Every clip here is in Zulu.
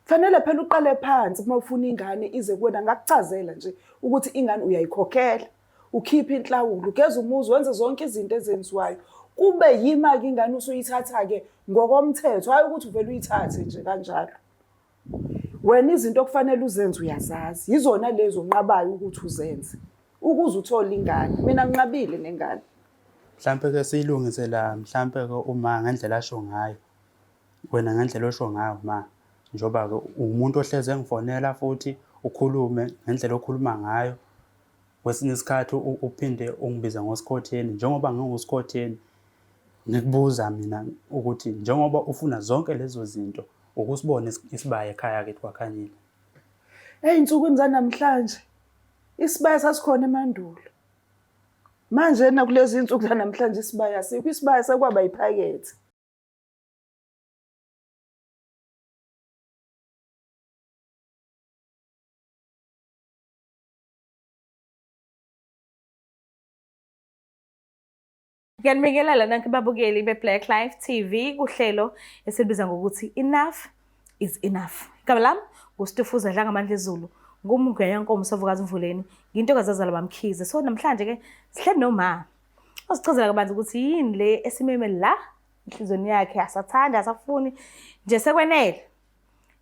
Fanele phela uqale phansi uma ufuna ingane ize kuwena. Ngakuchazela nje ukuthi ingane uyayikhokhela, ukhiphe inhlawulo, ugeza umuzi, wenze zonke izinto ezenziwayo. Kube yima-ke ingane usuyithatha-ke ngokomthetho, hhayi ukuthi uvele uyithathe nje kanjalo. Wena izinto okufanele uzenze uyazazi, yizona lezi onqabayo ukuthi uzenze ukuze uthole ingane. Mina nginqabile nengane. Mhlampe ke siyilungise la, mhlampe ke uma ngendlela asho ngayo, wena ngendlela osho ngayo ma, njengoba-ke uwumuntu ohlezi engifonela futhi ukhulume ngendlela okhuluma ngayo, kwesinye isikhathi uphinde ungibize ngosikhotheni, njengoba ngingusikhotheni, ngikubuza mina ukuthi njengoba ufuna zonke lezo zinto ukusibona isibaya ekhaya kithi kwaKhanyile. Ey'nsukwini zanamhlanje isibaya sasikhona emandulo. Manje nakulezi iy'nsuku zanamhlanje isibaya asikho, isibaya sekwaba yiphakethe. Ngiyanibingelela nanke babukeli be-Black Life TV kuhlelo esilibiza ngokuthi Enough is Enough. Igama lami nguStufuza Dlangamandla Zulu, ngumgwenyankomo sovukazi Mvuleni, ngintokazi azalwa bamkhize. So namhlanje ke sihleli noma osichazela kabanzi ukuthi yini le esimeme la enhlizweni yakhe asathanda asafuni nje sekwenele.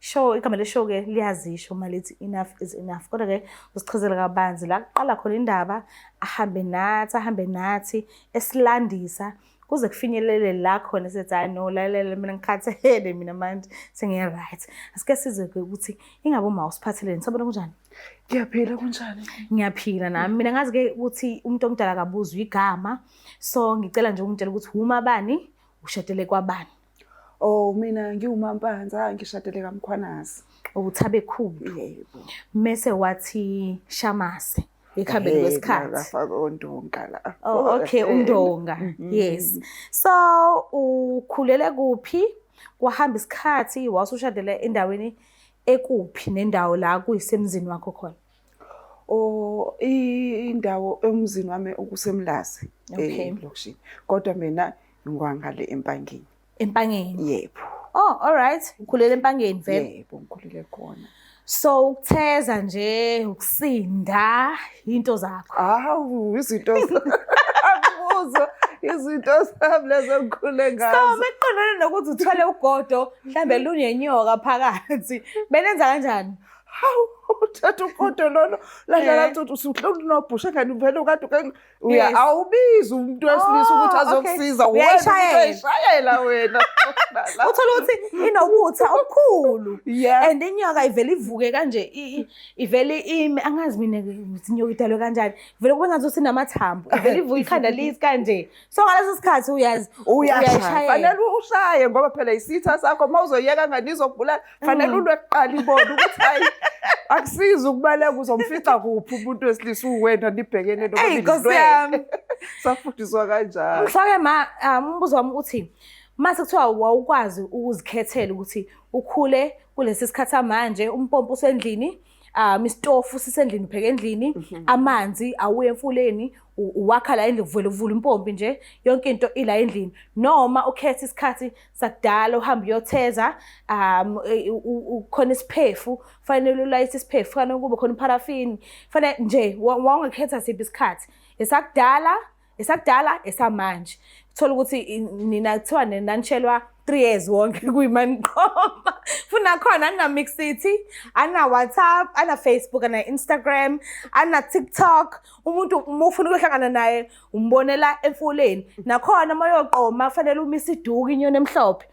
Show igama le show ke liyazisho uma lithi enough is enough kodwa ke usichazela kabanzi la kuqala khona indaba ahambe nathi ahambe nathi esilandisa kuze kufinyelele la khona sethi hayi no lalela mina ngikhathele mina manje sengiyi-right. Asike sizwe ke ukuthi ingabe uma usiphatheleni. Sabona kunjani? Ngiyaphila kunjani? Ngiyaphila nami. Mina ngazi ke ukuthi umuntu omdala akabuzwa igama. So ngicela nje ungitshele ukuthi uma bani ushadele kwabani. Oh mina ngiwuMampanza ngishadele kaMkhwanazi. Uthabe khulu. Yebo. Mese wathi Shamase ekuhambeni kwesikhathi. Ngafaka ondonga la. Oh okay uNdonga. Yes. So ukhulele kuphi? Kwahamba isikhathi wasushadela endaweni ekuphi nendawo la kuyisemzini wakho khona? Oh indawo emzini wami ukusemlazi Okay. elokishini. Kodwa mina ngikwangale eMpangeni. Empangeni. Yebo. Oh all right. Ukhulele eMpangeni vele. Yebo ngikhulele khona. So ukutheza nje ukusinda into zakho. Hawu izinto akubuzo izinto zami lezo ngikhule So ngazo. mekuqondene nokuthi uthole ugodo mhlambe lunenyoka phakathi. Benenza kanjani? Hawu uthatha ugodo lolo ladlala Eh. uthi usuhlonobhusha ngani vele ukade uke uya Yes. awubizi umuntu wesilisa ukuthi Oh, azokusiza okay. wena Uyayishayela. uyayishayela wena. Uthola ukuthi inobutha obukhulu. Yeah. And inyoka ivele ivuke kanje ivele ime angazi mina ukuthi inyoka idalwe kanjani. Ivele kube ngathi usinamathambo. Ivele ivuke ikhanda lisi kanje. So ngaleso sikhathi uyazi Uyashaya. uyayishayela. Fanele ushaye ngoba phela isitha sakho uma uzoyeka ngani izokubulala. Fanele ulwe kuqala ibone ukuthi hayi akusizi ukubaleka uzomfica kuphi umuntu wesilisa uwena nibhekene Eyi, Nkosi yami. Safundiswa kanjalo. Mhlawumbe ma umbuzo wami uthi mase kuthiwa wawukwazi ukuzikhethela ukuthi ukhule kulesi sikhathi samanje umpompo usendlini isitofu sisendlini upheka endlini amanzi awuye emfuleni uwakha la endlini kuvele uvula impompi nje yonke into ila endlini noma ukhethe isikhathi sakudala uhambe uyotheza khona isiphefu fanele ulayise isiphefu fanele kube khona upharafini fanele nje wawungakhetha siphi isikhathi esakudala esakudala esamanje uthola ukuthi nina kuthiwa nanishelwa 3 years wonke kuyimaniqoma funa khona ana Mixity ana WhatsApp ana Facebook ana Instagram ana TikTok umuntu uma ufuna ukuhlangana naye umbonela emfuleni nakhona uma uyoqoma kufanele umise iduku inyoni emhlophe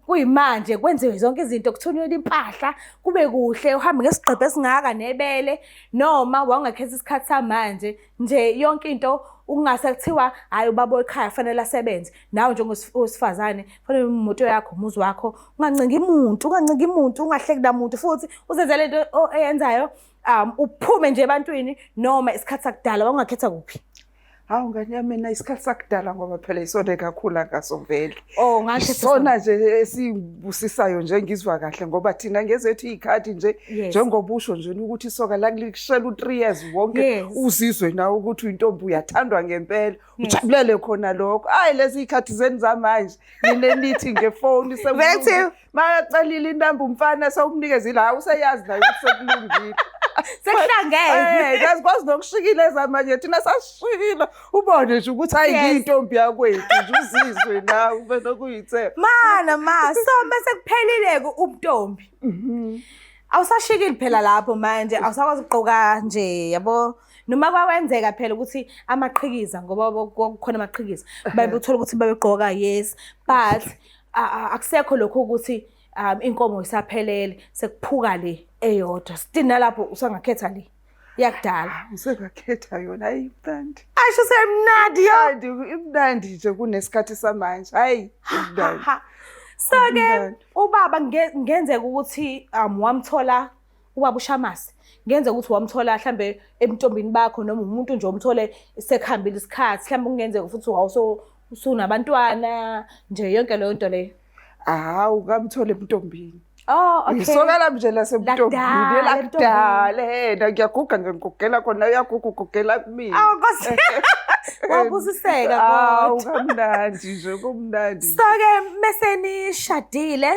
kuyimanje kwenziwe zonke izinto kuthunyelwa impahla kube kuhle uhambe ngesigqebhe esingaka nebele noma wawungakhetha isikhathi samanje nje yonke into ukungase kuthiwa hayi ubaba wekhaya fanele asebenze nawe njengowesifazane fanele imoto yakho umuzi wakho ungancengi muntu ungancengi muntu ungahleki namuntu futhi uzenzele into oyenzayo uphume nje ebantwini noma isikhathi sakudala wawungakhetha kuphi? Hawu ngane yami, mina isikhathi sakudala ngoba phela isona engakhula ngaso vele. Oh, ngakhetha Isona nje esibusisayo nje, ngizwa kahle ngoba thina ngezethu iy'khathi nje, njengoba usho nje ukuthi isoka lakulishela u-3 years wonke, uzizwe nawe ukuthi uyintombi, uyathandwa ngempela, ujabulele khona lokho. Hayi, lezi iy'khathi zeni zamanje nine nithi ngefoni. Vele kuthiwa- Macelile inamba umfana, sewumnikezile, hawu, useyazi naye ukuthi sekulungile. Sekuhlangene. Eh, yazikwazi nokushikile zamanje, thina sasishikile, ubone nje ukuthi hayi, ngiyintombi yakwethu nje, uzizwe nawe ube nokuyithemba. Mana ma, so bese kuphelile-ke ubuntombi. Awusashikile phela lapho manje, awusakwazi ukugqoka nje, yabo. Noma kwakwenzeka phela ukuthi amaqhikiza, ngoba kwakukhona amaqhikiza. Babe uthola ukuthi babegqoka, yes, but akusekho lokho ukuthi inkomo isaphelele, sekuphuka le eyodwa. Still nalapho usangakhetha le yakudala. Usengakhetha yona, hayi, imnandi. Asho semnandi yo. Imnandi, imnandi nje kunesikhathi samanje, hayi, imnandi. Ha. So ke Imnandi. ubaba ngenzeka ukuthi wamthola ubaba uShamasi. Ngenzeka ukuthi wamthola mhlambe ebuntombini bakho, noma umuntu nje omthole sekuhambile isikhathi. Mhlambe kungenzeka futhi wawuso usunabantwana nje, yonke leyo nto leyo. Hawu, ngamthola ebuntombini. Oh, okay. Isoka lami nje lasebuntombini. Lakudala. Lakudala yena, ngiyaguga nje, ngigugela khona, uyaguga, ugugela kumina. Awu Nkosi. Wabusiseka Hawu, kodwa. kamnandi nje, kumnandi nje. So ke mese nishadile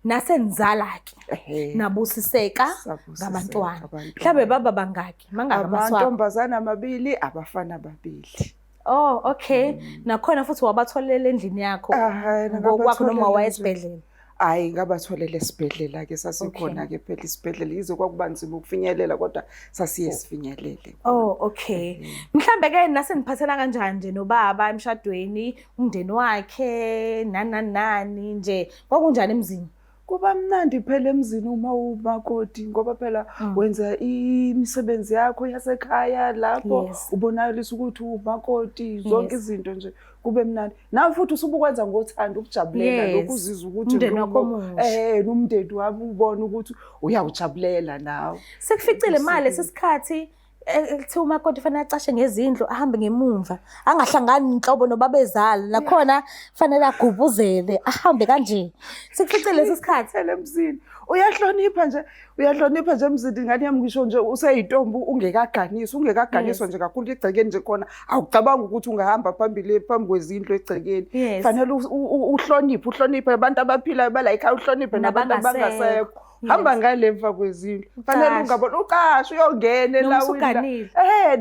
nasenizala ke. Nabusiseka Sabusiseka ngabantwana. ngabantwana. Mhlambe baba bangaki? Mangaka amaswaba? Amantombazane amabili, abafana ababili. Oh, okay. Nakhona futhi wabatholela endlini yakho Ah, ngokwakho noma ngabatholela waya nje. esibhedlela? Hhayi, ngabatholela esibhedlela-ke, sasikhona-ke phela isibhedlela, yize kwakuba nzima ukufinyelela kodwa sasiye sifinyelele. Oh, okay. Mhlambe ke naseniphathela kanjani nje nobaba emshadweni, umndeni wakhe, nani nani nani nje. Kwakunjani emzini? Kuba mnandi phela emzini uma umakoti, ngoba phela wenza imisebenzi yakho yasekhaya lapho, ubonakalisa ukuthi umakoti, zonke izinto nje kube mnandi. Nawe futhi usubukwenza ngothando, ukujabulela lokhu, uzizwa ukuthi Umndeni wakho omusha. Nomndeni wami ubone ukuthi uyawujabulela nawe. Sekuficile mali lesikhathi ekuthiwa umakoti fanele acashe ngezindlu, ahambe ngemumva, angahlangani nhlobo nobabezala, nakhona fanele agubuzele, ahambe kanje. Sekuficile lesi sikhathi. Phela emzini uyahlonipha nje, uyahlonipha nje emzini, ngane yami, ngisho nje useyintombi ungekaganiswa, ungekaganiswa nje kakhulu egcekeni nje khona, awucabanga ukuthi ungahamba phambili phambi kwezindlu egcekeni. Fanele uhloniphe, uhloniphe abantu abaphilayo bala ekhaya, uhloniphe nabantu Nabangasekho. abangasekho. Hamba ngale mva kwezindlu, fanele Ucashe. ungabona, uqashe uyongena Noma elawini la. usuganile.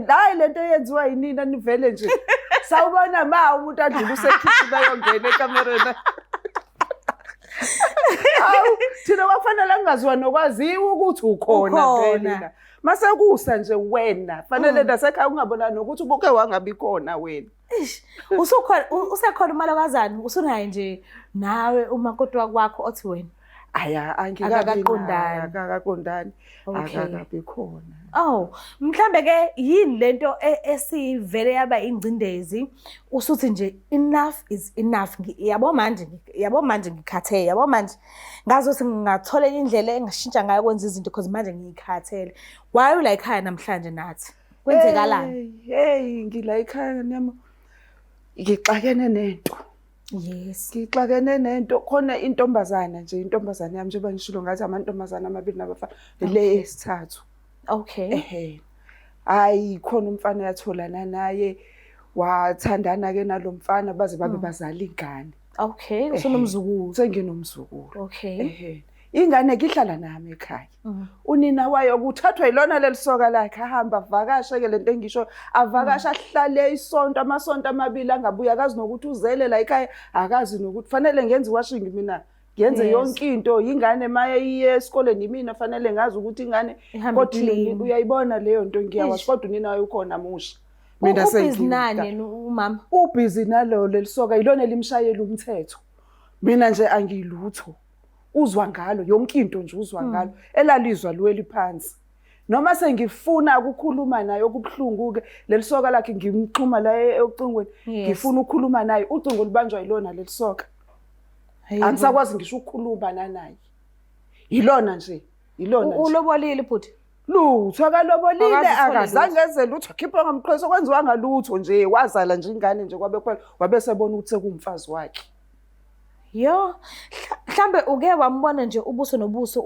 Hayi, lento eyenziwa yinina, nivele nje sawubona ma, umuntu adlula usekhishini ayongena ekamereni. Hawu, thina kwafanele kungaziwa nokwaziwa ukuthi ukhona Ukhona. vele la. Mase kusa nje wena, fanele nasekhaya ungabona nokuthi ubuke wangabi khona wena. Eish, usukhona usekhona umalokazana, usunaye nje nawe umakoti wakwakho othi wena? Aya, angikabi. Akakaqondani. Akakaqondani. Akakabi khona. Oh, mhlambe ke yini lento esivele yaba ingcindezi, usuthi nje enough is enough, yabo manje yabo manje ngikhathele, yabo manje ngazothi ngingathola enye indlela engashintsha ngayo kwenza izinto, because manje ngikhathele. Why ula ekhaya namhlanje nathi? Kwenzekalani? Hey, hey, ngila ekhaya nami, ngixakene nento. Ngixakene nento, khona intombazana nje, intombazana yami, njengoba ngishilo ngathi amantombazana amabili nabafana, le yesithathu. Ehhe. Hayi, khona umfana yatholana naye, wathandana ke nalomfana, baze babe bazala ingane. Okay, usunomzukulu. Senginomzukulu. Ehhe. Ingane ke ihlala nami ekhaya. Unina wayo kuthathwa yilona leli soka lakhe, ahamba avakashe ke, lento engisho, avakashe ahlale isonto, amasonto amabili, angabuya, akazi nokuthi uzele la ekhaya, akazi nokuthi fanele ngenze washing mina. Ngenze yonke into, ingane maye iye esikoleni imina fanele ngazi ukuthi ingane Ihambe kodwa clean. Uyayibona leyo nto, ngiyawasha, Eish. kodwa unina wayo ukhona musha. Mina Ubhizi sengimdala. nani yena umama? Ubhizi nalo lelisoka, yilona elimshayela umthetho. Mina nje angilutho. Uzwa ngalo yonke into nje, uzwa ngalo. Elalizwa luweli phansi. Noma sengifuna ukukhuluma naye, okubuhlungu ke, lelisoka lakhe ngimxhuma la ocingweni, ngifuna ukukhuluma naye, ucingo lubanjwa yilona lelisoka. Hayibo. Angisakwazi ngisho ukukhuluma nanaye. Yilona nje, yilona nje. Ulobolile bhuti? Lutho, akalobolile, Akaze athole. Akazange enze lutho, akhipha ngamqheso, kwenziwanga lutho nje, wazala nje ingane nje, kwabe kuphela, wabe sebona ukuthi sekuwumfazi wakhe. Yo, mhlambe uke wambona nje ubuso nobuso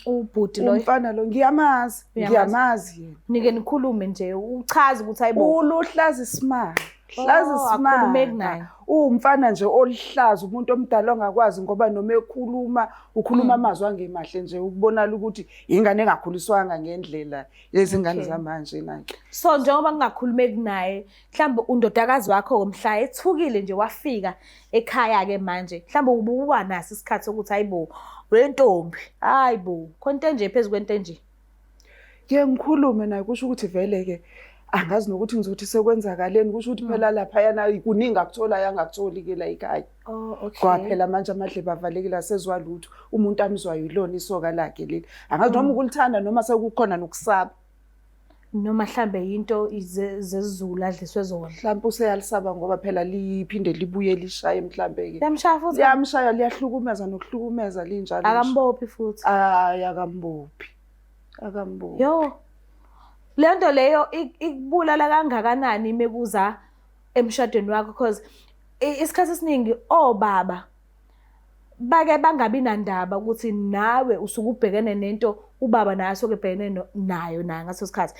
ubhuti loyo? Umfana lo ngiyamazi. Uyamazi? Ngiyamazi yena. Nike nikhulume nje, uchaze ukuthi hayibo. Uluhlaza isimanga, hlaza. Oh, akukhulumeki Isimanga. naye. Uwumfana nje oluhlaza, umuntu omdala ongakwazi, ngoba noma ekhuluma ukhuluma amazwi angemahle nje, ukubonala ukuthi ingane engakhuliswanga ngendlela lezi ngane zamanje na-ke. So njengoba kungakhulumeki naye, mhlawumbe undodakazi wakho mhla ethukile nje wafika ekhaya-ke manje, mhlawumbe ubuwa naso isikhathi sokuthi hayibo, wentombi, hayibo, khona into enje phezu kwento enje. Ke ngikhulume naye, kusho ukuthi vele-ke angazi nokuthi ngizothi sekwenzakaleni, kusho ukuthi phela laphayana kuningi akutholayo angakutholi-ke la ekhaya. Oh, okay. Ngoba phela manje amadlebe avalekile, asezwa lutho, umuntu amzwayo yilona isoka lakhe leli. Angazi noma ukulithanda noma sekukhona nokusaba. Noma mhlambe yinto zesiZulu adliswe zona. Mhlawumpe useyalisaba, ngoba phela liphinde libuye lishaye mhlampe-ke. Liyamshaya futhi? Liyamshaya, liyahlukumeza nokuhlukumeza, linjalo nje. Akambophi futhi? Hayi, akambophi, akambophi. Yo. Le nto leyo ikubulala kangakanani mekuza emshadweni wakho, because isikhathi esiningi obaba bake bangabi nandaba ukuthi nawe usuke ubhekene nento ubaba naye asuke ebhekene nayo naye ngaso sikhathi,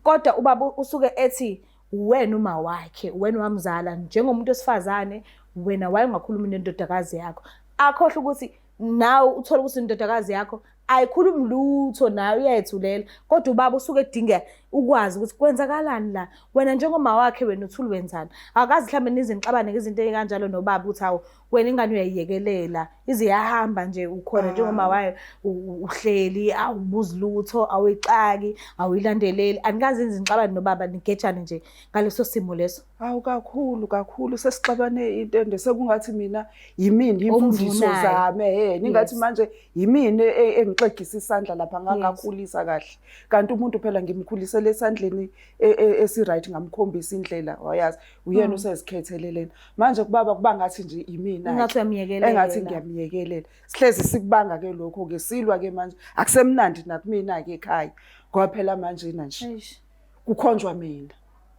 kodwa ubaba usuke ethi wena uma wakhe, wena wamzala njengomuntu wesifazane, wena wayengakhulumi nendodakazi yakho, akhohlwe ukuthi nawe uthole ukuthi indodakazi yakho ayikhulumi lutho, nawe uyayithulela, kodwa ubaba usuke edinga ukwazi ukuthi kwenzakalani la, wena njengoma wakhe, wena uthule wenzani. Akazi mhlawumbe nize nixabane ngezinto ey'kanjalo nobaba, ukuthi hawu, wena ingane uyayiyekelela ize iyahamba nje, ukhona njengoma wayo, uhleli awubuzi lutho, awuyixaki, awuyilandeleli. Anikaze nize nixabane nobaba, nigejane nje ngaleso simo leso? Hawu, kakhulu kakhulu, sesixabane into ende, sekungathi mina yimina imfundiso Omvunayo. zami, ehhe, ningathi manje yimina engixegisa isandla lapha, ngangakhulisa kahle, kanti umuntu phela ngimkhulisele esandleni esi-right, ngamkhombisa indlela, wayazi uyena usezikhethele lena. Manje kubaba kuba ngathi nje imina. Engathi uyamyekelela. Engathi ngiyamyekelela. Sihlezi sikubanga-ke lokho-ke, silwa-ke manje, akusemnandi nakumina-ke ekhaya, ngoba phela manjena nje Eish. kukhonjwa mina,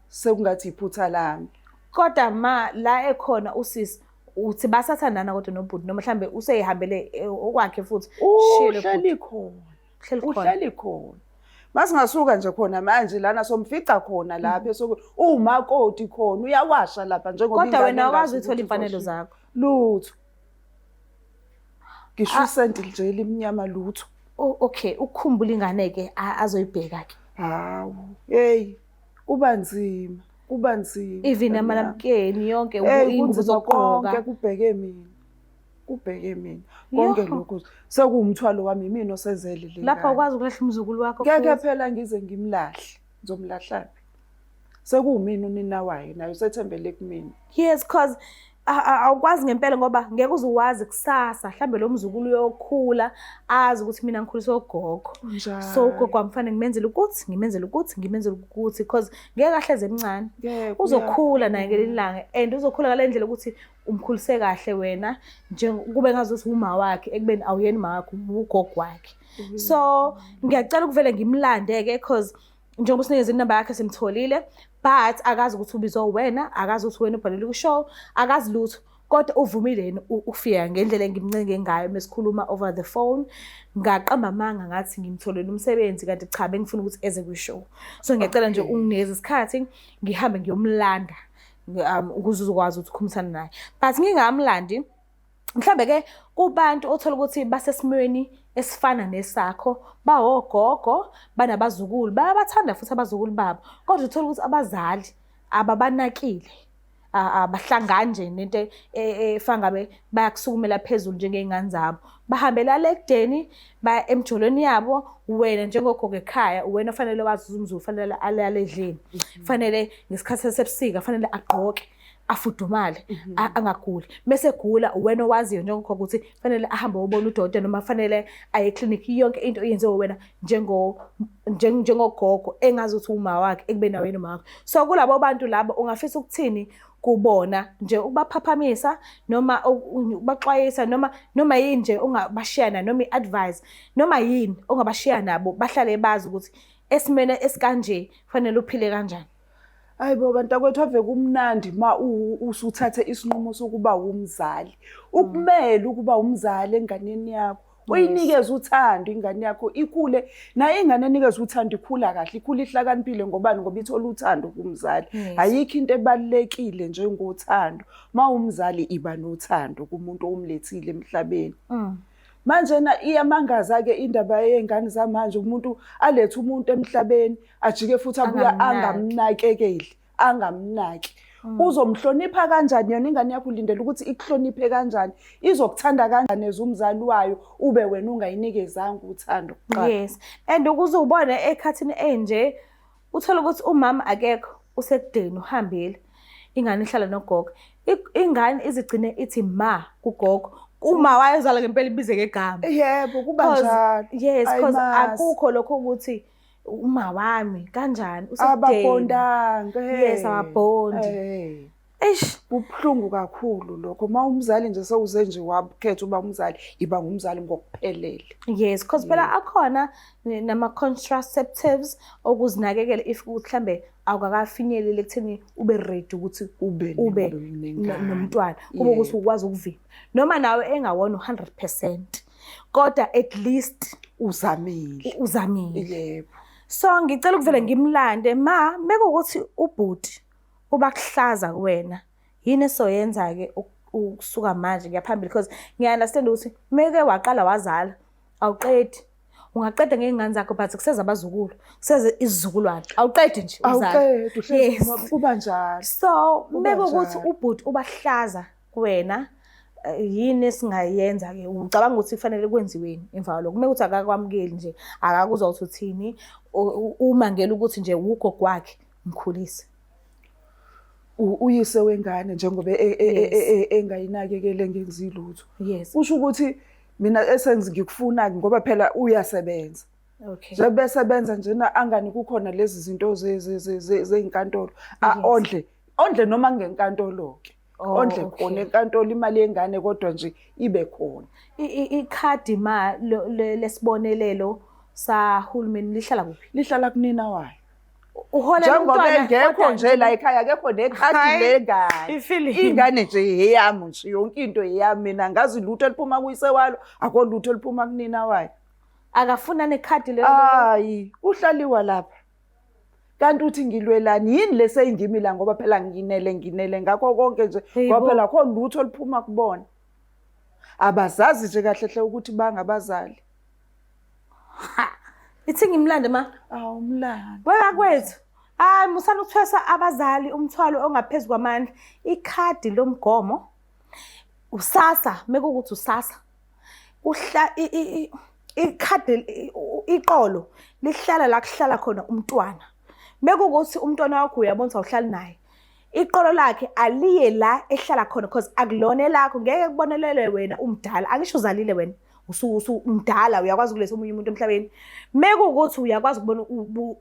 sekungathi iphutha lami. Kodwa ma la ekhona usisi, uthi basathandana kodwa nobhuti, noma mhlambe useyihambele okwakhe futhi? Shilo bhuti. Uhleli khona. Uhleli khona. Uhleli khona. Masingasuka nje khona manje lana, somfica khona lapha esoku umakoti khona, uyawasha lapha njengoba Kodwa ingane wena awukwazi engazi ukuthola ukuthi iy'mfanelo uzoshintsha. zakho. Lutho, ngisho isenti nje elimnyama, lutho. Oh, okay, ukukhumbula ingane-ke azoyibheka-ke. Hawu, hey, kuba nzima, kuba nzima. Even mngani wami. amalamkeni yonke, Hey, iy'ngubo kunzima. zokugqoka. Konke kubheke mina, kubheke mina konke. Yo. Lokhu sekuwumthwalo wami, imina osezele le Lapho ngane. awukwazi ukulahla umzukulu wakho Ngeke futhi. phela ngize ngimlahle, ngizomlahlaphi? Sekuwumina unina wayo, naye usethembele kumina. Yes, cause awukwazi ngempela, ngoba ngeke uze uwazi kusasa, mhlambe lo mzukulu uyokhula azi ukuthi mina ngikhuliswe ugogo, so ugogo wami kufanele ngimenzele ukuthi, ngimenzele ukuthi, ngimenzele ukuthi, cause ngeke ahleze emncane. Ngeke. Uzokhula naye ngelinye ilanga, and uzokhula ngale ndlela ukuthi umkhulise kahle wena, kube ngazuthi uma wakhe, ekubeni awuyena uma wakhe, ugogo wakhe. So ngiyacela ukuvele ngimlande-ke, cause njengoba usinikeze inamba yakhe, simtholile, but akazi ukuthi ubizwa wena, akazi ukuthi wena ubhalele ku-show, akazi lutho, kodwa uvumile yena ukufika ngendlela engimncenge ngayo mesikhuluma over the phone. Ngaqamba amanga ngathi ngimtholele umsebenzi, kanti cha, bengifuna ukuthi eze kwi-show. So ngiyacela nje unginikeze isikhathi ngihambe ngiyomlanda, ukuze uzokwazi ukuthi ukhulumisane naye. But ngingamlandi, mhlambe-ke kubantu othola ukuthi basesimweni esifana nesakho, bawogogo, banabazukulu, bayabathanda futhi abazukulu babo, kodwa uthola ukuthi abazali ababanakile, abahlangani nje nento efana ngabe bayakusukumela phezulu njengey'ngane zabo, bahambela le ekudeni, baya emjolweni yabo. Wena njengogogo ekhaya, wena ofanele wazi ukuthi umzukulu fanele alale edleni, fanele ngesikhathi sasebusika fanele agqoke afudumale, angaguli, mese egula wena owaziyo njengogogo ukuthi fanele ahambe obona udokotela noma fanele aye eklinikhi. Yonke into iyenziwe wena njengogogo, engazi ukuthi uma wakhe, ekubeni nawe yena uma wakhe. So kulabo bantu labo ungafisa ukuthini kubona nje, ukubaphaphamisa noma ukubaxwayisa, noma yini nje ongabashiya nayo, noma i-advice, noma yini ongabashiya nabo, bahlale bazi ukuthi Esimene esikanje kufanele uphile kanjani? Hayi bo bantakwethu, ave kumnandi ma usuthathe isinqumo sokuba wumzali. Ukumele ukuba umzali enganeni yakho. Uyinikeze uthando ingane yakho ikhule, nayo ingane enikezwe uthando ikhula kahle, ikhula ihlakaniphile. Ngobani? Ngoba ithola uthando kumzali. Ayikho into ebalulekile njengothando. Ma umzali iba nothando kumuntu omlethile emhlabeni. Manje na iyamangaza-ke indaba yey'ngane zamanje, umuntu alethe umuntu emhlabeni ajike futhi abuya angamnakekeli, angamnaki. Uzomhlonipha kanjani yona ingane yakho? Ulindele ukuthi ikuhloniphe kanjani? Izokuthanda kanjani as umzali wayo ube wena ungayinikezanga uthando kuqala? Yes, and ukuze ubone ekhathini enje, uthola ukuthi umama akekho, usekudeni, uhambile, ingane ihlala nogogo. Ingane izigcine ithi ma kugogo, uma wayezala ngempela ibize ngegama. Yebo, kuba njalo. Yes, because akukho lokho ukuthi uma wami kanjani, usekudeni. Ababondanga. Yes, ababhondi. Eish, kubuhlungu kakhulu lokho. Uma umzali nje sewuze nje wakhetha uba umzali, iba ngumzali ngokuphelele. Yes, because phela akhona nama-contraceptives okuzinakekela if mhlambe awukakafinyeleli ekutheni ube ready ukuthi ube ube nomntwana, kube ukuthi ukwazi ukuvimba noma nawe engawona u-100%, kodwa at least uzamile. Uzamile. Yebo. So ngicela ukuvele ngimlande ma mekuwukuthi ubhuti uba kuhlaza kuwena, yini esoyenza-ke ukusuka manje kuya phambili? Because ngiya-understand ukuthi meke waqala wazala awuqedi, ungaqeda ngey'ngane zakho, but kuseza abazukulu, kuseze isizukulwane, awuqedi nje ukuzala. Awuqedi, uhlezi kuba njalo. So mekuwukuthi ubhuti ubahlaza kuwena, yini esingayenza-ke? Ucabanga ukuthi kufanele kwenziweni emva kwalokho? Kumele ukuthi akakwamukeli nje, akakuzwa ukuthi uthini, umangela ukuthi nje ugogo wakhe mkhulise. Uyise wengane njengoba engayinakekele ngenzi lutho. Kusho ukuthi mina esenzi ngikufuna ngoba phela uyasebenza. Njengoba esebenza njena angani kukhona lezi zinto zezinkantolo, ondle ondle noma ngenkantolo ke. Ondle khona enkantolo imali yengane, kodwa nje ibe khona. Ikhadi ma lesibonelelo sahulumeni lihlala kuphi? Lihlala kunina wayo. Uholela njengoba umntwana engekho kodwa nje la ekhaya, akekho nekhadi Hhayi, lengane. Ifilimu. Ingane nje eyami nje, yonke into eyami, mina ngazi lutho eliphuma kuyise walo, akho lutho eliphuma kunina wayo. Akafuna nekhadi lelo. Hayi, kuhlaliwa lapha. Kanti uthi ngilwelani yini leseyingimi la, ngoba phela nginele nginele ngakho konke nje, Hey ngoba bo. phela akho lutho oluphuma kubona. Abazazi nje kahle hle ukuthi bangabazali. Ha. Ithi ngimlande ma. Awumlando. Wekakwethu. Hayi, musana ukuthwesa abazali umthwalo ongaphezu kwamandla. Ikhadi lomgomo usasa mekukuthi usasa uhla ikhadi iqolo lihlala la kuhlala khona umntwana. Mekukuthi umntwana wakho uyabona ukuthi awuhlali naye, iqolo lakhe aliye la ehlala khona, because akulona elakho, ngeke kubonelele wena umdala. Angisho uzalile wena, usu umdala, uyakwazi ukuletha omunye umuntu emhlabeni. Mekuwukuthi uyakwazi ukubona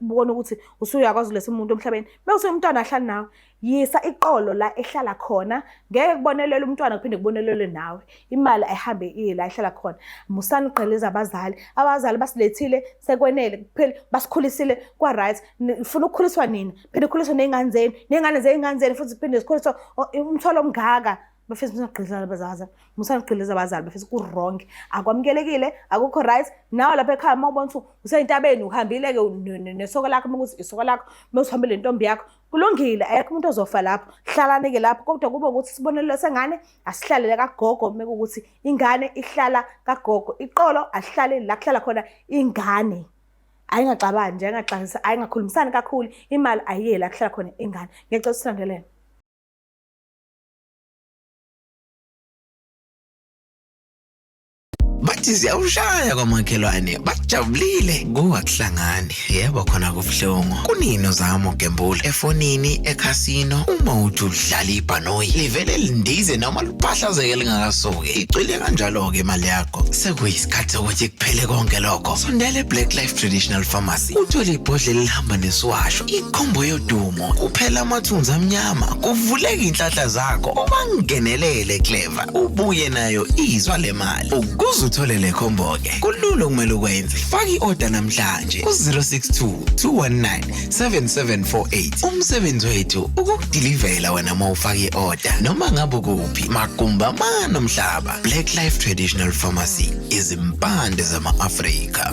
ubona ukuthi usuyakwazi ukuletha umuntu emhlabeni, mekuthi umntwana ahlali nawe, yisa iqolo la ehlala khona, ngeke kubonelele umntwana kuphinde kubonelele nawe. Imali ayihambe iye la ehlala khona. Musani ukugqileza abazali. Abazali basilethile, sekwenele, kuphela basikhulisile kwa right. Ufuna ukukhuliswa nini? Phinde ukhuliswe ney'ngane zenu, ney'ngane zey'ngane zenu futhi phinde zikhuliswe umthwalo omngaka. Bafethu, musani ukugqileza abazali, musani ukugqileza abazali bafethu, ku-wrong, akwamukelekile, akukho right. Nawe lapha ekhaya uma ubona ukuthi useyintabeni uhambile-ke nesoko lakho, uma ukuthi isoko lakho, uma usihambile nentombi yakho, kulungile, ayekho umuntu ozofa lapho, hlalani-ke lapho. Kodwa kube ukuthi isibonelelo sengane asihlalele kagogo, uma kuwukuthi ingane ihlala kagogo, iqolo alihlale la kuhlala khona ingane. Ayingaxabani nje, ayingaxabani, ayingakhulumisani kakhulu, imali ayiye la kuhlala khona ingane. Ngiyacela usilandelele. Bathi ziyawushaya kwamakhelwane, bajabulile kuwakuhlangani. Yebo, khona kubuhlungu. Kunini uzama ukugembula efonini, ekhasino, uma uthi udlala ibhanoyi livele lindize noma liphahlazeke lingakasuki, icwile kanjalo-ke imali yakho. Sekuyisikhathi sokuthi kuphele konke lokho. Sondela e-Black Life Traditional Pharmacy uthole ibhodlela elihamba nesiwasho, ikhombo yodumo, kuphela amathunzi amnyama, kuvuleka iy'nhlanhla zakho. Ubangenelele clever, ubuye nayo izwa le mali ukuze uthole. Uyithandile le combo ke. Kulula okumele ukwenze. Faka i-order namhlanje ku-062 219 7748. Umsebenzi wethu ukukudilivela wena uma ufaka i-order noma ngabe ukuphi magumba amane omhlaba. Black Life Traditional Pharmacy, izimpande zama-Afrika.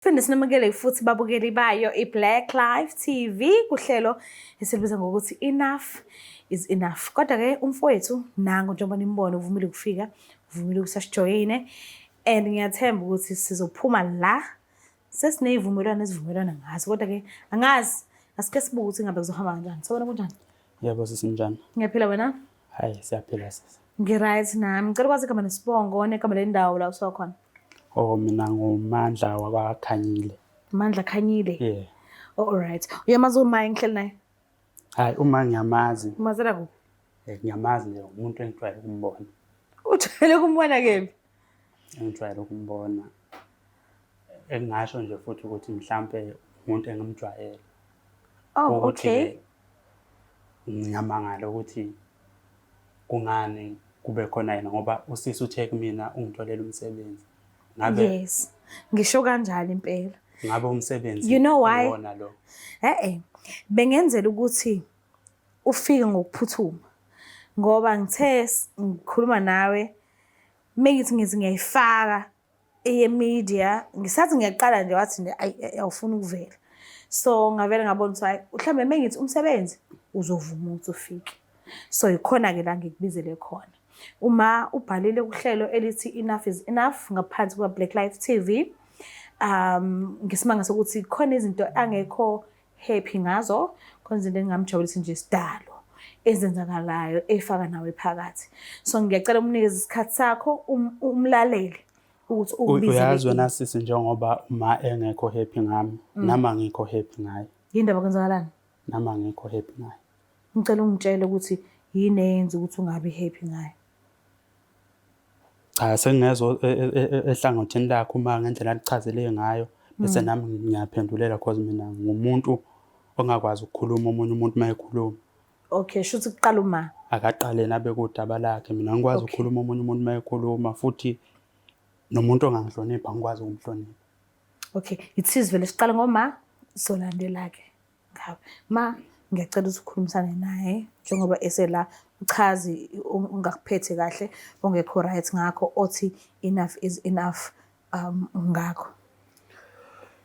Phinde sinamukele futhi babukeli bayo i-Black Life TV kuhlelo esilibiza ngokuthi Enough is Enough. Kodwa-ke umfowethu nangu njengoba nimbona uvumile ukufika, uvumile ukuthi asijoyine and ngiyathemba ukuthi sizophuma la sesiney'vumelwano esivumelwana ngazo. Kodwa-ke angazi, asike sibuke ukuthi ngabe kuzohamba kanjani. Sawubona kunjani? Yebo sisi njani? Ngiyaphila wena? Hayi siyaphila sisi. Ngi-right nami. Ngicela ukwazi igama nesibongo negama lendawo la usuka khona. Oh mina nguMandla wakwaKhanyile. Mandla Khanyile. Yeah. Oh, all right. Uyamazi uMaya engihleli naye? Hayi uma ngiyamazi, Umazela kuphi? Ngiyamazi nje umuntu engijwayele ukumbona. Ujwayele ukumbona kephi? Engijwayele ukumbona. Engingasho nje futhi ukuthi mhlampe umuntu engimjwayele. Oh, Ukuthi-ke okay. ngiyamangala ukuthi kungani kube khona yena ngoba usisi uthe kumina ungitholele umsebenzi. Ngabe Yes. Ngisho kanjalo impela. ngabe umsebenzi You know why? iwona lo. Eh. Bengenzela ukuthi ufike ngokuphuthuma. Ngoba ngithe ngikhuluma nawe mengithi ngithi ngiyayifaka eye media ngisathi ngiyaqala nje wathi nje ayi awufuni ukuvela. So ngavele ngabona ukuthi hayi mhlambe mengithi umsebenzi uzovuma ukuthi ufike. So ikhona ke la ngikubizele khona. Uma ubhalile kuhlelo elithi Enough is Enough ngaphansi kwa Black Life TV. Ngesimanga sokuthi khona izinto angekho happy ngazo, khona izinto engingamjabulisi nje sidalo ezenzakalayo efaka nawe phakathi. So ngiyacela umnikeze isikhathi sakho umlalele ukuthi ukubizele. Uyazi wena sisi njengoba uma engekho happy ngami, nami angikho happy ngaye. Yini indaba kwenzakalani? Nami angikho happy ngaye. Ngicela ungitshele ukuthi yini eyenza ukuthi ungabi happy ngaye. Cha sengingezwa ehlangothini lakhe uma ngendlela alichazele ngayo bese nami ngiyaphendulela cause mina ngumuntu ongakwazi ukukhuluma omunye umuntu uma ekhuluma. Okay, shuthi kuqala uma. Akaqale nabe kudaba lakhe mina ngikwazi ukukhuluma omunye umuntu uma ekhuluma futhi nomuntu ongangihloniphi angikwazi ukumhlonipha. Okay, ithizi vele siqale ngoma solandela ke. Ngabe ma ngiyacela ukuthi ukhulumisane naye njengoba esela uchazi ungakuphethe kahle ongekho right ngakho othi enough is enough ngakho.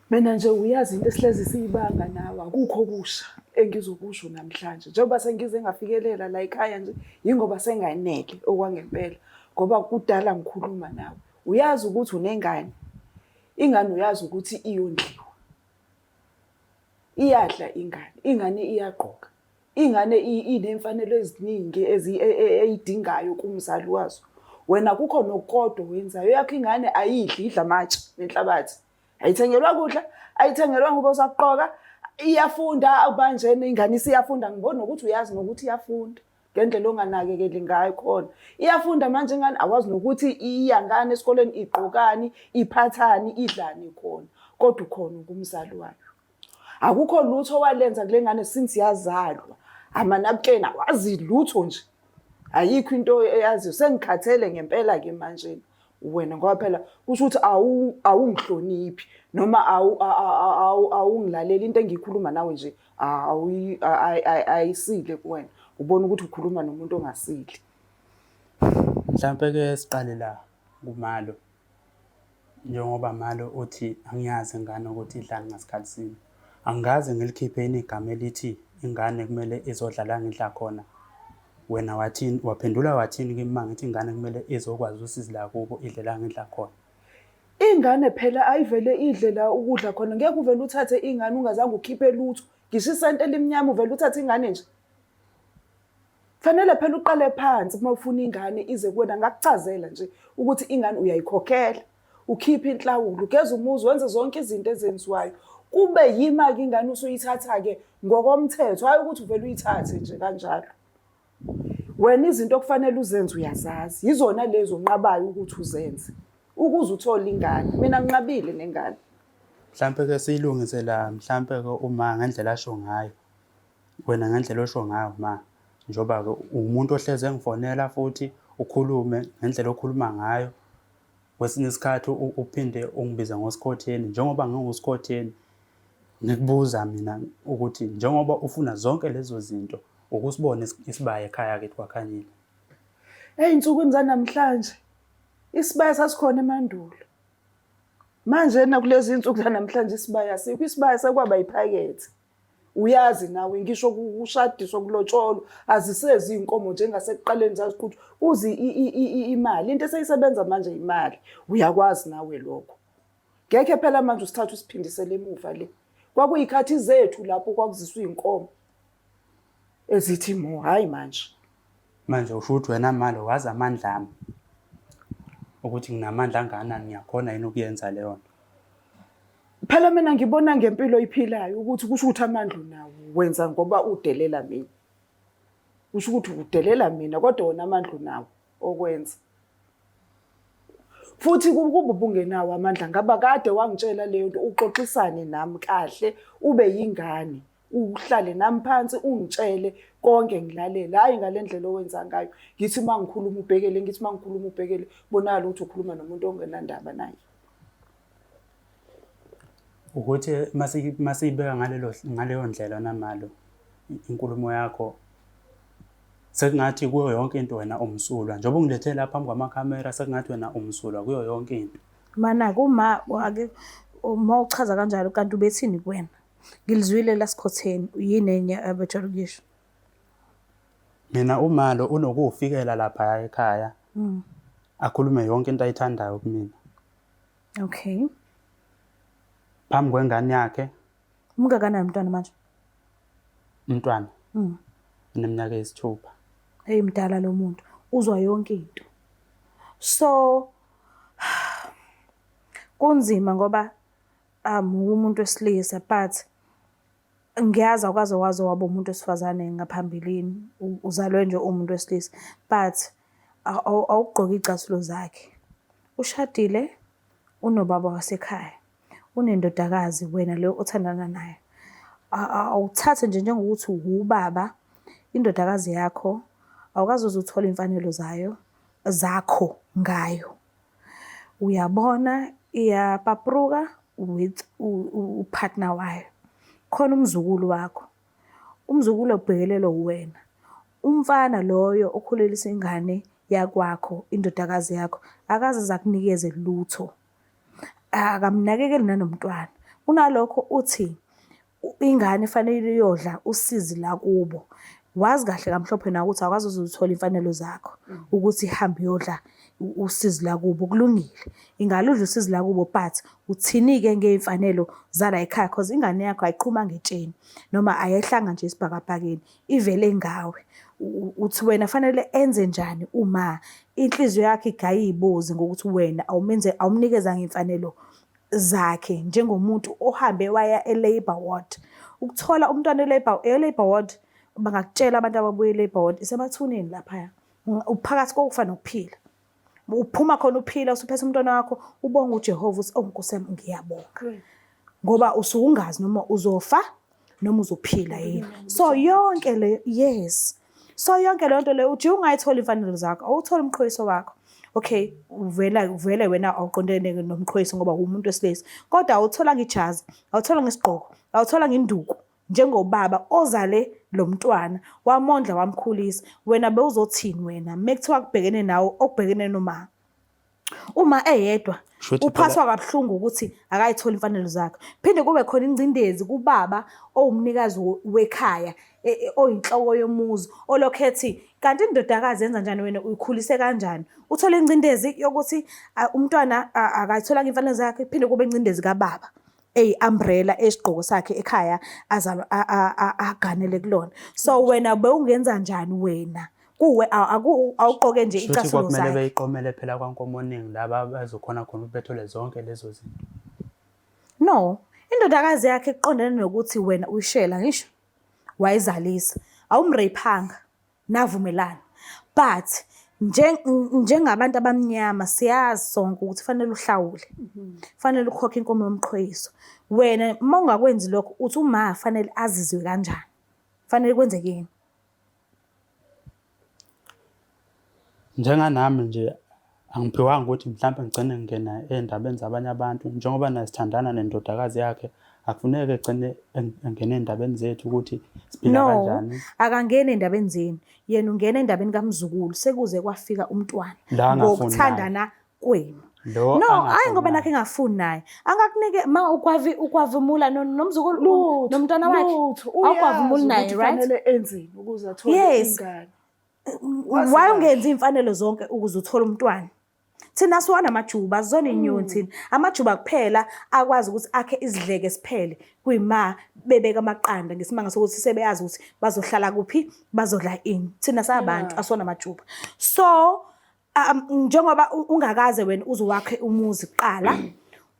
Mina nje uyazi into esihlezi siyibanga nawe akukho okusha engizokusho namhlanje njengoba sengize ngafikelela la ekhaya nje yingoba senganele okwangempela ngoba kudala ngikhuluma nawe uyazi ukuthi unengane ingane uyazi ukuthi iyondliwa iyadla ingane ingane iyagqoka ingane inemfanelo eziningi eyidingayo kumzali wazo wena kukho nokodwa owenzayo yakho ingane ayidli idla amatshe nenhlabathi ayithengelwa kudla ayithengelwa ngubo zakuqoka iyafunda banjena ingane isiyafunda ngibona nokuthi uyazi nokuthi iyafunda ngendlela onganakekeli ngayo khona iyafunda manje ingane awazi nokuthi iya ngane esikoleni igqokani iphathani idlani khona kodwa ukhona kumzali wayo akukho lutho walenza kule ngane since yazalwa amanabukeni awazi lutho nje ayikho into eyaziyo sengikhathele ngempela ke manje wena ngoba phela kusho ukuthi awungihloniphi noma awungilaleli into engiyikhuluma nawe nje ayisile kuwena ubona ukuthi ukhuluma nomuntu ongasile. Mhlampe ke siqale la kuMalo. Njengoba Malo uthi angiyazi ingane ukuthi idlani ngasikhathi sini. Angikaze ngilikhiphe yini igama elithi ingane kumele izodlala ngidla khona. Wena wathini, waphendula wathini kimi uma ngithi ingane kumele izokwazi usizi la kubo idle la ngidla khona. Ingane phela ayivele idle la ukudla khona ngeke uvele uthathe ingane ungazange ukhiphe lutho ngisho isenti elimnyama uvele uthathe ingane nje. Fanele phela uqale phansi uma ufuna ingane ize kuwena ngakuchazela nje ukuthi ingane uyayikhokhela ukhiphe inhlawulo ugeze umuzi wenze zonke izinto ezenziwayo kube yima-ke ingane usuyithatha-ke ngokomthetho hhayi ukuthi uvele uyithathe nje kanjalo wena izinto okufanele uzenze uyazazi yizona lezi onqabayo ukuthi uzenze ukuze uthole ingane mina nginqabile nengane Mhlampe ke siyilungise la mhlampe ke uma ngendlela asho ngayo wena ngendlela osho ngayo ma njengoba-ke umuntu ohlezi engifonela futhi ukhulume ngendlela okhuluma ngayo. Kwesinye isikhathi uphinde ungibize ngosikhotheni njengoba ngingusikhotheni ngikubuza mina ukuthi njengoba ufuna zonke lezo zinto ukusibone isibaya ekhaya kithi kwaKhanyile. Ey'nsukwini zanamhlanje isibaya sasikhona emandulo. Manje nakulezi iy'nsuku zanamhlanje isibaya asikho, isibaya sekwaba yiphakethe. Uyazi nawe ngisho kushadiswa kulotsholwa azisezi iy'nkomo njengasekuqaleni zaziqhutshwa kuze imali into eseyisebenza manje imali uyakwazi nawe lokho. Ngekhe phela manje usithathe usiphindisele emuva le. Kwakuyikhathi zethu lapho kwakuziswa iy'nkomo ezithi mo hhayi manje. Manje usho ukuthi wena malo wazi amandla ami ukuthi nginamandla angakanani ngiyakhona yini ukuyenza leyo nto. Phela mina ngibona ngempilo oyiphilayo ukuthi kusho ukuthi amandla unawo wenza ngoba udelela mina. Kusho ukuthi udelela mina kodwa wona amandla unawo okwenza. Futhi kuba ubungenawo amandla ngaba kade wangitshela leyo nto uxoxisane nami kahle ube yingane uhlale nami phansi ungitshele konke ngilalele hhayi ngale ndlela owenza ngayo ngithi uma ngikhuluma ubhekele ngithi uma ngikhuluma ubhekele bonakala ukuthi ukhuluma nomuntu ongenandaba naye. Ukuthi masiyibeka ngalelo ngaleyo ndlela namalo inkulumo yakho sekungathi kuyo yonke into wena umsulwa njengoba ungilethe la phambi kwamakhamera sekungathi wena umsulwa kuyo yonke into. Mana-ke uma ake uma uchaza kanjalo kanti ubethini kuwena? Ngilizwile lasikhotheni yini enye abejwayele ukuyisho? Mina umalo unokuwufikela laphaya ekhaya akhulume yonke into ayithandayo kumina. Okay. Phambi kwengane yakhe. Umngakanani umntwana manje? Umntwana. Uneminyaka eyisithupha. Hey mdala lo muntu uzwa yonke into. So kunzima ngoba umuntu wesilisa but ngiyazi awukaze waze waba umuntu wesifazane ngaphambilini uzalwe nje umuntu wesilisa but awugqoki iy'cathulo zakhe. Ushadile, unobaba wasekhaya, unendodakazi wena lo othandana naye. Awuthathe nje njengokuthi uwubaba, indodakazi yakho awukaze uze uthole iy'mfanelo zayo zakho ngayo. Uyabona iyapapruka with upartner wayo. Khona umzukulu wakho, umzukulu ubhekelelwa uwena. Umfana loyo okhulelisa ingane yakwakho, indodakazi yakho, akaze aze akunikeze lutho. Akamnakekeli nanomntwana. Kunalokho uthi ingane fanele iyodla usizi la kubo. Wazi kahle kamhlophe nawe ukuthi awukaze uze uthole imfanelo zakho ukuthi ihambe iyodla usizi la kubo. Kulungile, ingaludla usizi la kubo but uthini-ke ngey'mfanelo zala ekhaya cause ingane yakho ayiqhumanga etsheni noma ayehlanga nje esibhakabhakeni, ivele ngawe. Uthi wena fanele enze njani uma inhliziyo yakho igaya iy'bozi ngokuthi wena awumenze awumnikezanga iy'mfanelo zakhe njengomuntu ohambe waya e-labour ward. Ukuthola umntwana e-labour e-labour ward bangakutshela abantu ababuye e-labour ward isemathuneni laphaya. Uphakathi kokufa nokuphila. Uphuma khona uphila usuphethe umntwana wakho ubonga uJehova uthi oh Nkosi yami ngiyabonga. Ngoba usuke ungazi noma uzofa noma uzophila yini. So yonke le yes. So yonke leyo nto leyo uthi ungayithola imfanelo zakho, awutholi umqhoyiso wakho. Okay, uvela uvele wena awuqondene nomqhoyiso ngoba uwumuntu wesilisa. Kodwa awutholanga ijazi, awutholanga isigqoko, awutholanga induku njengobaba ozale lo mntwana wamondla wamkhulisa. Wena bewuzothini wena mekuthiwa kubhekene nawe okubhekene noma uma eyedwa uphathwa kabuhlungu ukuthi akayitholi imfanelo zakhe. Phinde kube khona ingcindezi kubaba owumnikazi wekhaya oyinhloko yomuzi olokhu ethi kanti indodakazi yenza njani wena uyikhulise kanjani. Uthole ingcindezi yokuthi umntwana akayitholanga imfanelo zakhe, phinde kube ingcindezi kababa eyi-umbrella esigqoko sakhe ekhaya azalwa aganele kulona. So wena bewungenza njani wena? Kuwe awugqoke nje Shuthi icathulo kwakumele zakhe. beyiqomele phela kwankomoningi laba abazokhona khona ukuthi bethole zonke lezo zinto. No, indodakazi yakhe iqondene nokuthi wena uyishela ngisho wayizalisa, awumrape-anga navumelana. But njengabantu abamnyama siyazi sonke ukuthi fanele uhlawule, fanele ukhokhe inkomo yomqhoyiso. Wena uma ungakwenzi lokho uthi uma fanele azizwe kanjani? Fanele kwenzekeni? Njenganami nje angiphiwanga ukuthi mhlampe ngigcine ngingena ey'ndabeni zabanye abantu njengoba naye sithandana nendodakazi yakhe akufuneki egcine engene ey'ndabeni zethu ukuthi siphila No, kanjani. akangeni endabeni zenu. Yena ungena endabeni kamzukulu sekuze kwafika umntwana La angafuni naye. ngokuthandana kwenu. Lo No, hayi angafuni ngoba naye. nakhe engafuni naye. Angakunike ma ukwavi ukwavumula nomzukulu Lutho, nomntwana wakhe. lutho. Awukwavumuli Uyazi naye, ukuthi right? fanele enzeni ukuze athole Yes. ingane. Wazi Why kahle. ungenzi imfanelo zonke ukuze uthole umntwana? Thina siwana amajuba, azona inyoni thina. Amajuba kuphela akwazi ukuthi akhe isidleke siphele kuyima bebeka amaqanda ngesimanga sokuthi sebeyazi ukuthi bazohlala kuphi, bazodla ini. Thina sabantu asiwona amajuba. So njengoba ungakaze wena uze wakhe umuzi kuqala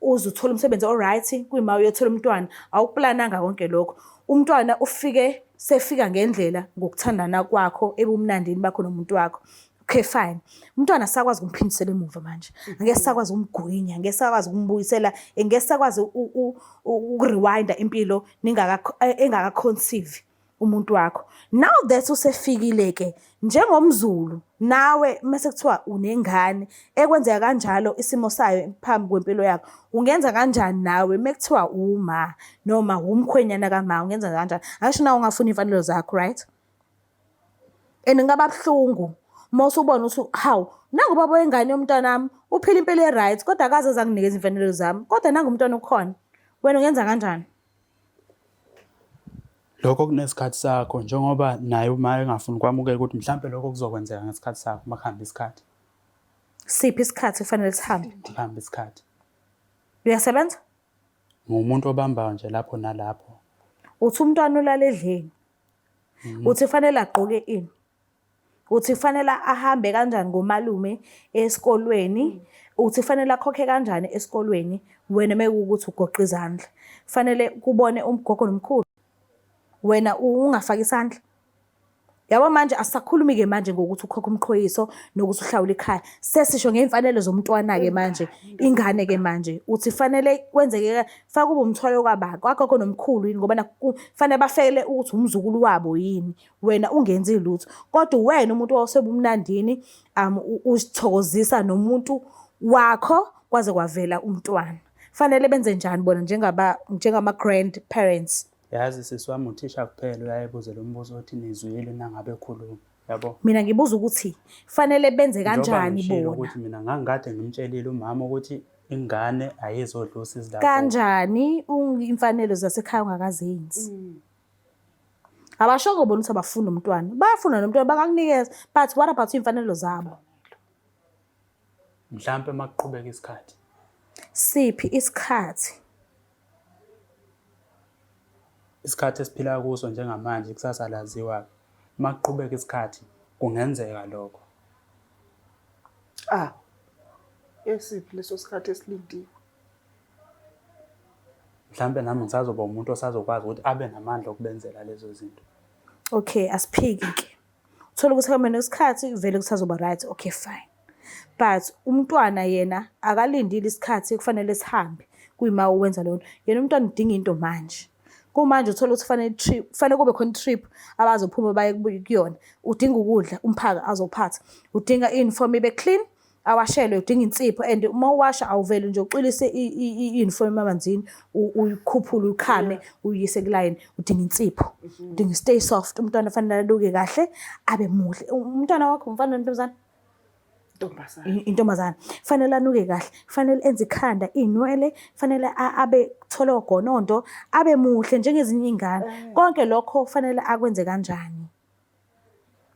uze uthole umsebenzi o-right kuyima uyothola umntwana awukuplananga konke lokho umntwana ufike sefika ngendlela ngokuthandana kwakho ebumnandini bakho nomuntu wakho okay fine umntwana sakwazi ukumphindisela emuva manje angeke sakwazi ukumgwinya ngeke sakwazi ukumbuyisela ngeke sakwazi ukurewinda impilo ningaka engaka-conceive umuntu wakho now that usefikile ke njengomZulu nawe mase kuthiwa unengane ekwenzeka kanjalo isimo sayo phambi kwempilo yakho ungenza kanjani nawe mekuthiwa uma noma umkhwenyana kama ungenza kanjani angisho nawe ungafuna imfanelo zakho right and ngaba buhlungu uma usubona ukuthi hawu nangu ubaba wengane yomntanami uphila impilo e-right kodwa akaze azanginikeza imfanelo zami kodwa nangu umntwana ukhona wena ungenza kanjani Lokho kunesikhathi sakho njengoba naye uma engafuni ukwamukela ukuthi mhlampe lokho kuzokwenzeka ngesikhathi sakho uma kuhamba isikhathi. Siphi isikhathi kufanele sihambe? Kuhamba isikhathi. Uyasebenza? Ngumuntu obambayo nje lapho nalapho. Uthi umntwana ulala edleni. Uthi kufanele agqoke ini? Uthi kufanele ahambe kanjani ngomalume esikolweni? Uthi kufanele akhokhe kanjani esikolweni wena mekuwukuthi ugoqa izandla? Kufanele kubone umgogo nomkhulu. Wena ungafaki isandla. Yabo manje asisakhulumi-ke manje ngokuthi ukhokhe umqhoyiso nokuthi uhlawule ikhaya. Sesisho ngey'mfanelo zomntwana-ke manje, ingane-ke manje. Uthi fanele kwenzeke fake ube umthwalo kababa, kwagogo nomkhulu yini ngoba nakhu kufanele bafele ukuthi umzukulu wabo yini. Wena ungenzi lutho. Kodwa uwena umuntu owawusebumnandini uzithokozisa nomuntu wakho kwaze kwavela umntwana. Fanele benze njani bona njengaba njengama-grandparents? Yazi sisi wami uthisha kuphela uyayebuze lo mbuzo othi nizwile nangabe ekhuluma yabo. Mina ngibuza ukuthi fanele benze Njengoba kanjani ngishilo bona? ukuthi mina ngangikade ngimtshelile umama ukuthi ingane ayizodla usizi lakho. Kanjani imfanelo zasekhaya ungakazenzi? Abashongo bona ukuthi abafuni umntwana. Bayafuna nomntwana bangakunikeza but what about iy'mfanelo zabo? Mhlampe makuqhubeka isikhathi. Siphi isikhathi? Isikhathi esiphila kuso njengamanje ikusasa alaziwa-ke. Uma kuqhubeka isikhathi kungenzeka lokho. Ah. Esiphi leso sikhathi esilindiwe? Mhlampe nami ngisazoba umuntu osazokwazi ukuthi abe namandla okubenzela lezo zinto. Okay, asiphiki ke. Uthole ukuthi ekuhambeni kwesikhathi vele kusazoba right, okay fine. But umntwana yena akalindile isikhathi kufanele sihambe kuyima uwenza leyo nto. Yena umntwana udinga into manje. Kumanje uthola ukuthi kufanele trip, kufanele kube khona i-trip abazophuma baye kuyona. Udinga ukudla, umphaka azophatha. Udinga i-uniform ibe clean, awashelwe, udinga insipho and uma uwasha awuvele nje ucwilise i-uniform emanzini, uyikhuphule uyikhame uyise kulayini. Udinga insipho, udinga stay soft. Umntwana kufanele aluke kahle, abe muhle. Umntwana wakho umfana nentombazane? Intombazane. Intombazane. Kufanele anuke kahle, kufanele enze ikhanda, iy'nwele, kufanele abe thole ogonondo, abe muhle njengezinye iy'ngane. Konke lokho kufanele akwenze kanjani?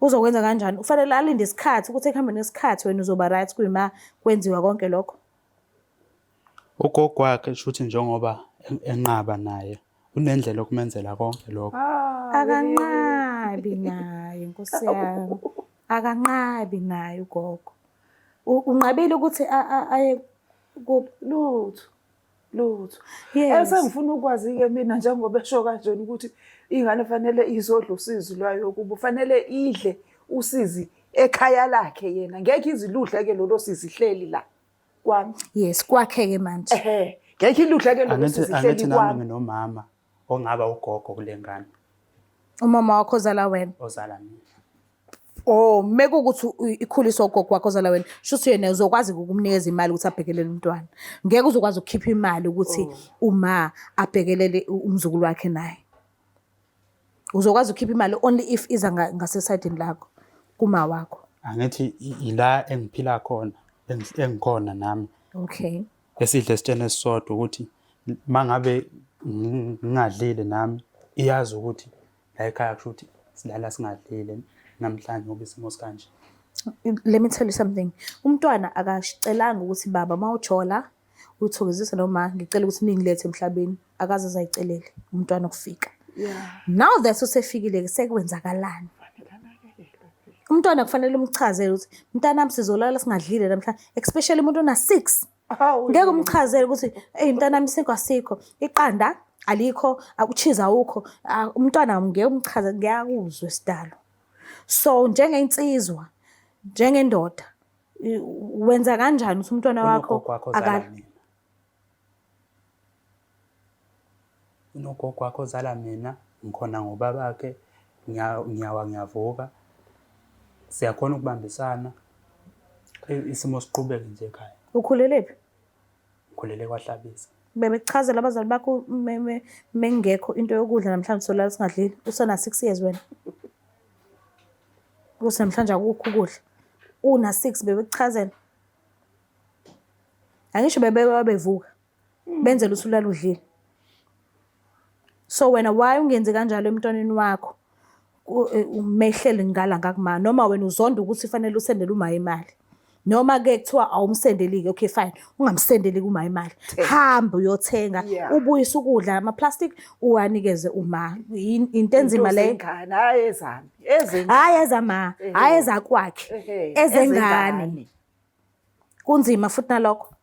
Uzokwenza kanjani? Kufanele alinde isikhathi ukuthi ekuhambeni kwesikhathi wena uzoba right kuyima kwenziwa konke lokho. Ugogo wakhe shuthi njengoba enqaba naye unendlela yokumenzela konke lokho. Akanqabi naye Nkosi yami. Akanqabi naye ugogo. Unqabile ukuthi aye ku Lutho. Lutho. Yes. Esengifuna ukwazi-ke mina njengoba esho kanjena ukuthi ingane fanele izodla usizi lwayo kubo, fanele idle usizi ekhaya lakhe yena. Ngeke iziludle-ke lolo sizi hleli la kwami. Yes, kwakhe-ke manje. Ehhe, ngeke iludle-ke lolo Angithi sizi angithi hleli nami kwami. nginomama ongaba ugogo kule ngane Umama wakho ozala wena. ozala mina. Oh, mekuwukuthi ikhuliswa ugogo wakho ozala wena, shuthi yena uzokwazi ukumnikeza imali ukuthi abhekelele umntwana. Ngeke uzokwazi ukukhipha imali ukuthi uma abhekelele umzukulu wakhe naye. Uzokwazi ukukhipha imali only if iza ngasesayidini lakho, kuma wakho. Angithi ila engiphila khona, engikhona nami. Okay. Esidle esitsheni esisodwa ukuthi mangabe ngingadlile nami iyazi ukuthi la ekhaya kusho ukuthi silala singadlile namhlanje ngoba isimo sikanje. Let me tell you something. Umntwana akacelanga ukuthi baba mawujola uthokozise noma ngicela ukuthi ningilethe emhlabeni, akaze azayicelele umntwana ukufika. Now that usefikile sekwenzakalani? Umntwana kufanele umchazele ukuthi mntanami sizolala singadlile namhlanje, especially umuntu ona-6. Ngeke umchazele ukuthi eyi mntanami isinkwa asikho, iqanda alikho, uchizi awukho. Umntwana ngeke umchaze, ngeke akuzwe sidalo. So njengensizwa, njengendoda, wenza kanjani ukuthi umntwana wakho Unogogo wakho ozala mina. Unogogo wakho ozala mina, ngikhona ngobabakhe, ngiyawa ngiyavuka. Siyakhona ukubambisana, isimo siqhubeke nje ekhaya. Ukhulelephi? Ngikhulele kwaHlabisa. Bebekuchazela abazali bakho mengekho into yokudla namhlanje solala singadlile, usana 6 years wena. Ukuthi namhlanje akukho ukudla. Una 6 bebekuchazela. Angisho bebevuka. Benzela ukuthi ulale udlile. So wena why ungenzi kanjalo emntwaneni wakho? Umehlele ngala ngakuma noma wena uzonda ukuthi fanele usendele uma imali. Noma ke kuthiwa awumsendeli ke, okay fine, ungamsendeli kuma imali. Hamba uyothenga, ubuyise ukudla ama-plastic uwanikeze uma. Into enzima leyo. Hayi ezami, ezengane. Hayi ezama, hayi ezakwakhe, ezengane. Kunzima futhi nalokho.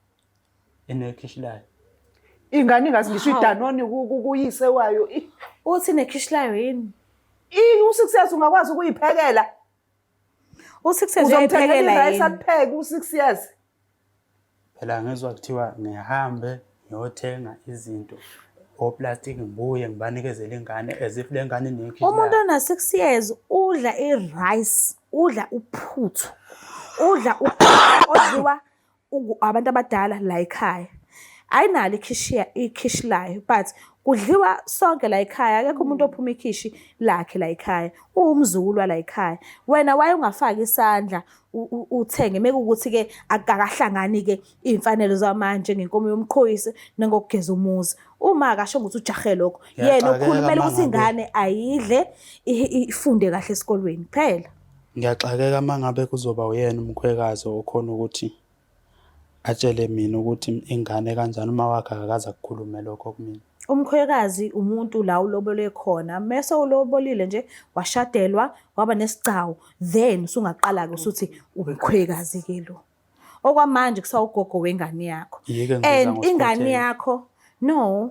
Inekhishi layo. Ingane ingazi ngisho idanoni kuyise wayo. Uthi nekhishi layo yini? U-6 years ungakwazi ukuyiphekela. U-6 years uyayiphekela yini? Alipheke u-6 years. Phela ngizwa kuthiwa ngihambe ngiyothenga izinto oplastiki ngibuye ngibanikezele ingane as if le ngane inekhishi. Umuntu ona 6 years udla i-rice, udla uphuthu, udla odliwa abantu abadala la ekhaya. Ayinalo ikhishi ikhishi layo, but kudliwa sonke la ekhaya, akekho umuntu ophuma ikhishi lakhe la ekhaya. Uwumzukulu la ekhaya. Wena waye ungafaki isandla uthenge mekuwukuthi ke akakahlangani ke iy'mfanelo zamanje ngenkomo yomqhoyisi nangokugeza umuzi. Uma akasho ukuthi ujahe lokho, yena ukhulumela ukuthi ingane ayidle ifunde kahle esikolweni kuphela. Ngiyaxakeka uma ngabe kuzoba uyena umkhwekazi okhona ukuthi atshele mina ukuthi ingane kanjani, uma wakhe akakaze akukhulume lokho kumina. Umkhwekazi umuntu la ulobolwe khona, mese ulobolile nje washadelwa waba nesigcawu, then usungaqala-ke usuthi umkhwekazi-ke lo. Okwamanje kusawugogo wengane yakho. And ingane yakho no,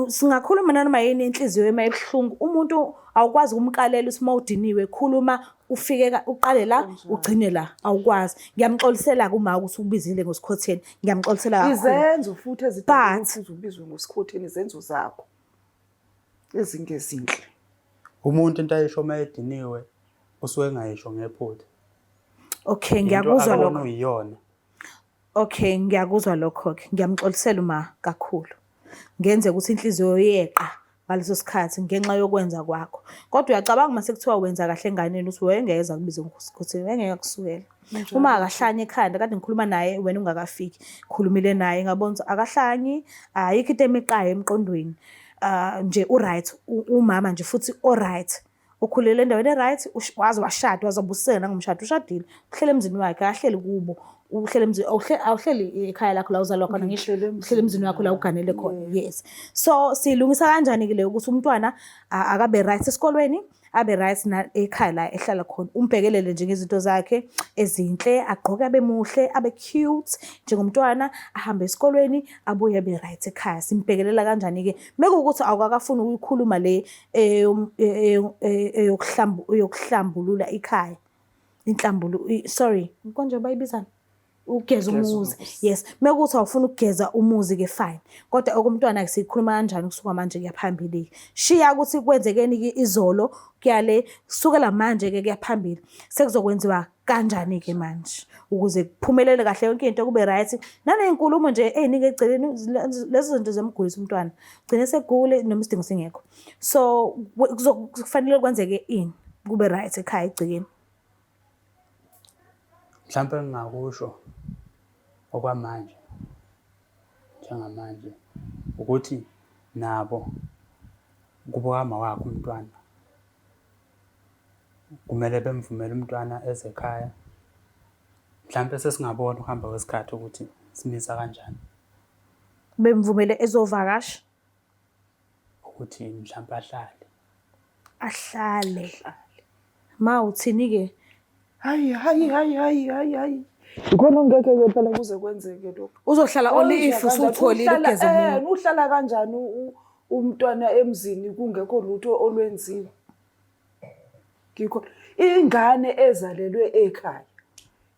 singakhuluma nanoma yini inhliziyo ema ibuhlungu. Umuntu awukwazi ukumkalela ukuthi uma udiniwe khuluma ufike uqale la ugcine la, awukwazi. Ngiyamxolisela kuma ukuthi ubizile ngosikhotheni, ngiyamxolisela kakhulu. Izenzo futhi ezidala ukuthi ubizwe ngosikhotheni, izenzo zakho ezingezinhle. Umuntu into ayisho uma ediniwe usuke engayisho ngephutha. Okay, ngiyakuzwa lokho. Uyiyona. Okay, ngiyakuzwa lokho-ke. Ngiyamxolisela uma kakhulu. Ngenzeka ukuthi inhliziyo yeqa ngaleso sikhathi ngenxa yokwenza kwakho. Kodwa uyacabanga uma sekuthiwa wenza kahle enganeni ukuthi wayengeza kubiza ngosikhotheni, wayengeke akusukela. Uma akahlanye ekhanda, kade ngikhuluma naye wena ungakafiki, khulumile naye ngabona ukuthi akahlanyi, ayikho into emiqayo emqondweni. Nje u-right, umama nje futhi o-right. Ukhulele endaweni e-right, waze washada, waze wabusiseka nangomshado, ushadile, uhlele emzini wakhe, akahleli kubo, uhlele emzini, awuhleli ekhaya lakho la uzalwa khona, ngisho uhlele emzini wakho la uganele khona. Yes. So silungisa kanjani ke leyo ukuthi umntwana akabe right esikolweni, abe right na ekhaya la ehlala khona, umbhekelele nje ngezinto zakhe ezinhle, agqoke abe muhle, abe cute njengomntwana, ahambe esikolweni, abuye abe right ekhaya. Simbhekelela kanjani ke? Mekuwukuthi awukakafuni ukuyikhuluma le eyokuhlambulula ikhaya, inhlambulu, sorry, konje bayibizana? Ukugeza umuzi. Yes, mekuthi awufuna ukugeza umuzi ke fine. Kodwa okumntwana ke sikhuluma kanjani kusuka manje kuya phambili. Shiya ukuthi kwenzekeni ke izolo kuyale kusukela manje ke kuya phambili. Sekuzokwenziwa kanjani ke manje ukuze kuphumelele kahle yonke into kube right. Nanezinkulumo nje eziningi eceleni lezo zinto zemgulisa umntwana. Gcine segule noma isidingo singekho. So kufanele kwenzeke ini kube right ekhaya egcekeni. Mhlampe engingakusho okwamanje njengamanje ukuthi nabo kubo kamawakhe umntwana kumele bemvumele umntwana eze ekhaya. Mhlampe sesingabona ukuhamba kwesikhathi ukuthi simisa kanjani. Bemvumele ezovakasha? Ukuthi mhlampe ahlale. Ahlale. Ma uthini ke? Hayi hayi hayi hayi hayi hayi. Ikhona ongeke ke phela kuze kwenzeke lokho. Uzohlala only if usutholile ukugeza umuntu. Uhlala kanjani umntwana emzini kungekho lutho olwenziwe? Ngikho ingane ezalelwe ekhaya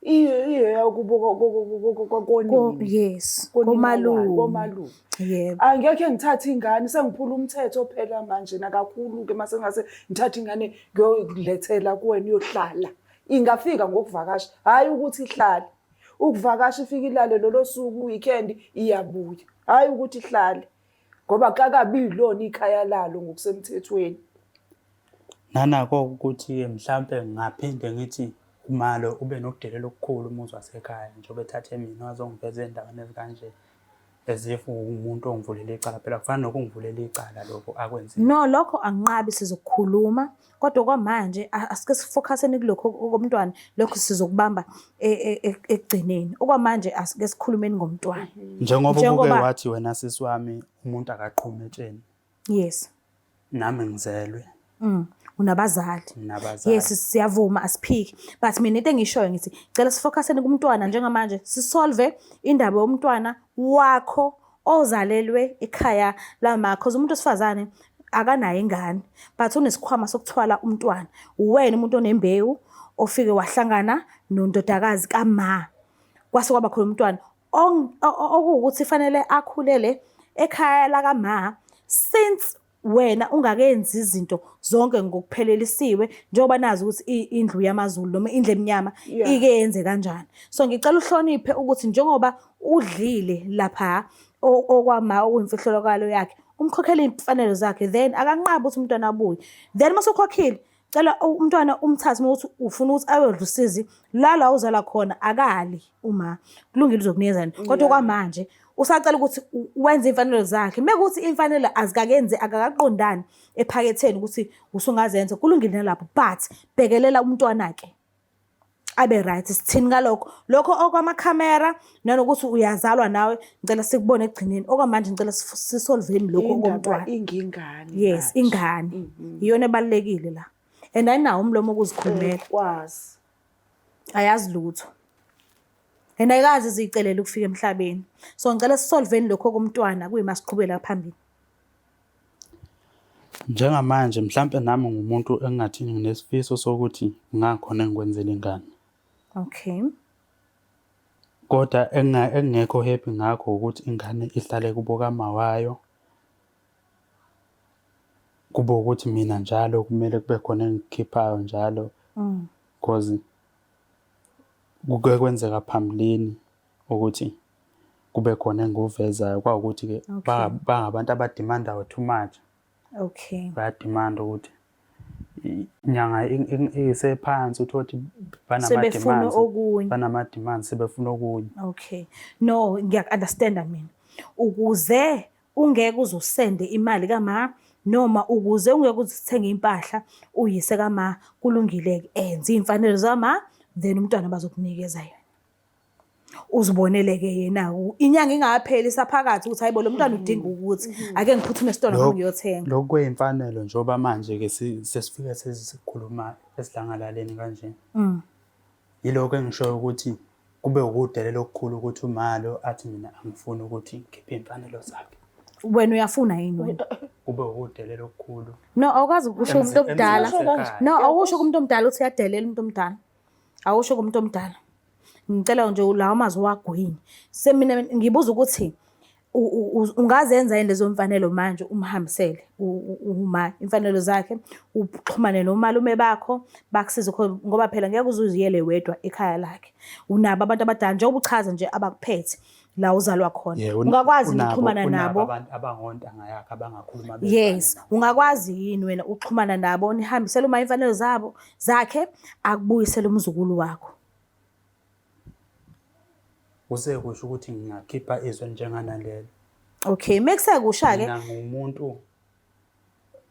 iye kubo konina. Yes, komalume. Komalume. Yebo. Angekhe ngithathe ingane sengiphula umthetho phela manje nakakhulu ke mase ngase ngithathe ingane ngiyolethela kuwena iyohlala. Ingafika ngokuvakasha, hhayi ukuthi ihlale. Ukuvakasha ifike ilale lolo suku weekend iyabuya. Hhayi ukuthi ihlale. Ngoba kakabi yilona ikhaya lalo ngokusemthethweni. Nanako ukuthi mhlampe ngingaphinde ngithi umalo ube nokudelela okukhulu umuzi wasekhaya njengoba ethathe mina wazongiveza ey'ndaweni ezikanje as if umuntu ongivulela icala. Phela kufana nokungivulela icala lokho akwenzile. No, lokho anginqabi sizokukhuluma kodwa kwamanje asike sifokhaseni kulokho okomntwana, lokho sizokubamba ekugcineni. Okwamanje asike sikhulumeni ngomntwana. Njengoba ubuke wathi wena sisi wami umuntu akaqhume etsheni. Yes. Nami ngizelwe. Unabazali. Nginabazali. Yes, siyavuma asiphiki. But mina into engishoyo ngithi cela sifokhaseni kumntwana njengamanje sisolve indaba yomntwana wakho ozalelwe ekhaya lamakho. Cause umuntu wesifazane akanayo ingane but unesikhwama sokuthwala umntwana. Uwena umuntu onembewu ofike wahlangana nondodakazi kama. Kwase kwaba khona umntwana okuwukuthi fanele akhulele ekhaya lakama since wena ungakenzi izinto zonke ngokuphelelisiwe njengoba nazi ukuthi indlu yamaZulu noma indlu emnyama ike yenze kanjani. So ngicela uhloniphe ukuthi njengoba udlile lapha okwama okuyimfihlolokalo yakhe umkhokhele iy'mfanelo zakhe then akanqabi ukuthi umntwana abuye. Then uma usukhokhile cela umntwana umthathe uma ukuthi ufuna ukuthi ayodla usizi la la uzala khona akali uma kulungile uzokunikeza yena. Kodwa kwamanje usacela ukuthi wenze iy'mfanelo zakhe. Uma kuwukuthi iy'mfanelo azikakenzi akakaqondani ephaketheni ukuthi usungazenza kulungile nalapho but bhekelela umntwana-ke abe right. Sithini ngalokho? Lokho okwamakhamera nanokuthi uyazalwa nawe ngicela sikubone ekugcineni. Okwamanje ngicela sisolveni lokho Indaba okomntwana. ingingane Yes, manje. ingane. Iyona ebalulekile la. And ayinawo umlomo wokuzikhulumela. Kwazi. Ayazi lutho. And ayikaze izicelele ukufika emhlabeni. So ngicela sisolveni lokho komntwana kuyima siqhubela phambili. Njengamanje mhlampe nami ngumuntu engingathi nginesifiso sokuthi ngakhona engikwenzela ingane. Okay. Kodwa engingekho happy ngakho ukuthi ingane ihlale kubo kama wayo. Kube ukuthi mina njalo kumele kube khona engikukhiphayo njalo. Cause kuke kwenzeka phambilini ukuthi kube khona engikuvezayo kwawukuthi-ke bangabantu abadimandayo too much. Okay. Bayadimanda ukuthi inyanga isephansi uthole ukuthi Sebefuna banama-demands. okunye. Banama-demands sebefuna okunye. Okay. No, ngiyaku-understanda mina. Ukuze ungeke uze usende imali kama noma ukuze ungeke uze uthenge impahla uyise kama kulungile-ke enze iy'mfanelo zama then umntwana bazokunikeza yena. Uzibonele-ke yena inyanga ingapheli isaphakathi ukuthi hayibo lo mntwana udinga ukuthi ake ngiphuthume esitolo noma ngiyothenga. Lokhu kuyimfanelo njengoba manje-ke sesifike sesikhuluma esidlangalaleni kanje. Yilokho engishoyo ukuthi kube ukudelela okukhulu ukuthi umalo athi mina angifuni ukuthi ngikhiphe iy'mfanelo zakhe. Wena uyafuna yini wena? Kube ukudelela okukhulu. No, awukwazi ukusho umuntu omdala. Emzini wasekhaya. No, awusho kumuntu omdala ukuthi uyadelela umuntu omdala. Awusho kumuntu omdala. Ngicela nje lawo mazwi wagwinye. Semina ngibuza ukuthi ungazenza yini lezo mfanelo manje umhambisele uma imfanelo zakhe uxhumane nomalume bakho bakusize ngoba phela ngeke uze uziyele wedwa ekhaya lakhe. Unabo abantu abadala njengoba uchaza nje abakuphethe la uzalwa khona. Yeah, Ungakwazi ukuxhumana nabo. Abantu abangontanga yakhe abangakhuluma Yes, ungakwazi yini wena ukuxhumana nabo nihambisele uma imfanelo zabo zakhe akubuyisele umzukulu wakho. Kusekusho ukuthi ngingakhipha izwi njenganalelo. Okay, mekusekusha ke. Mina ngumuntu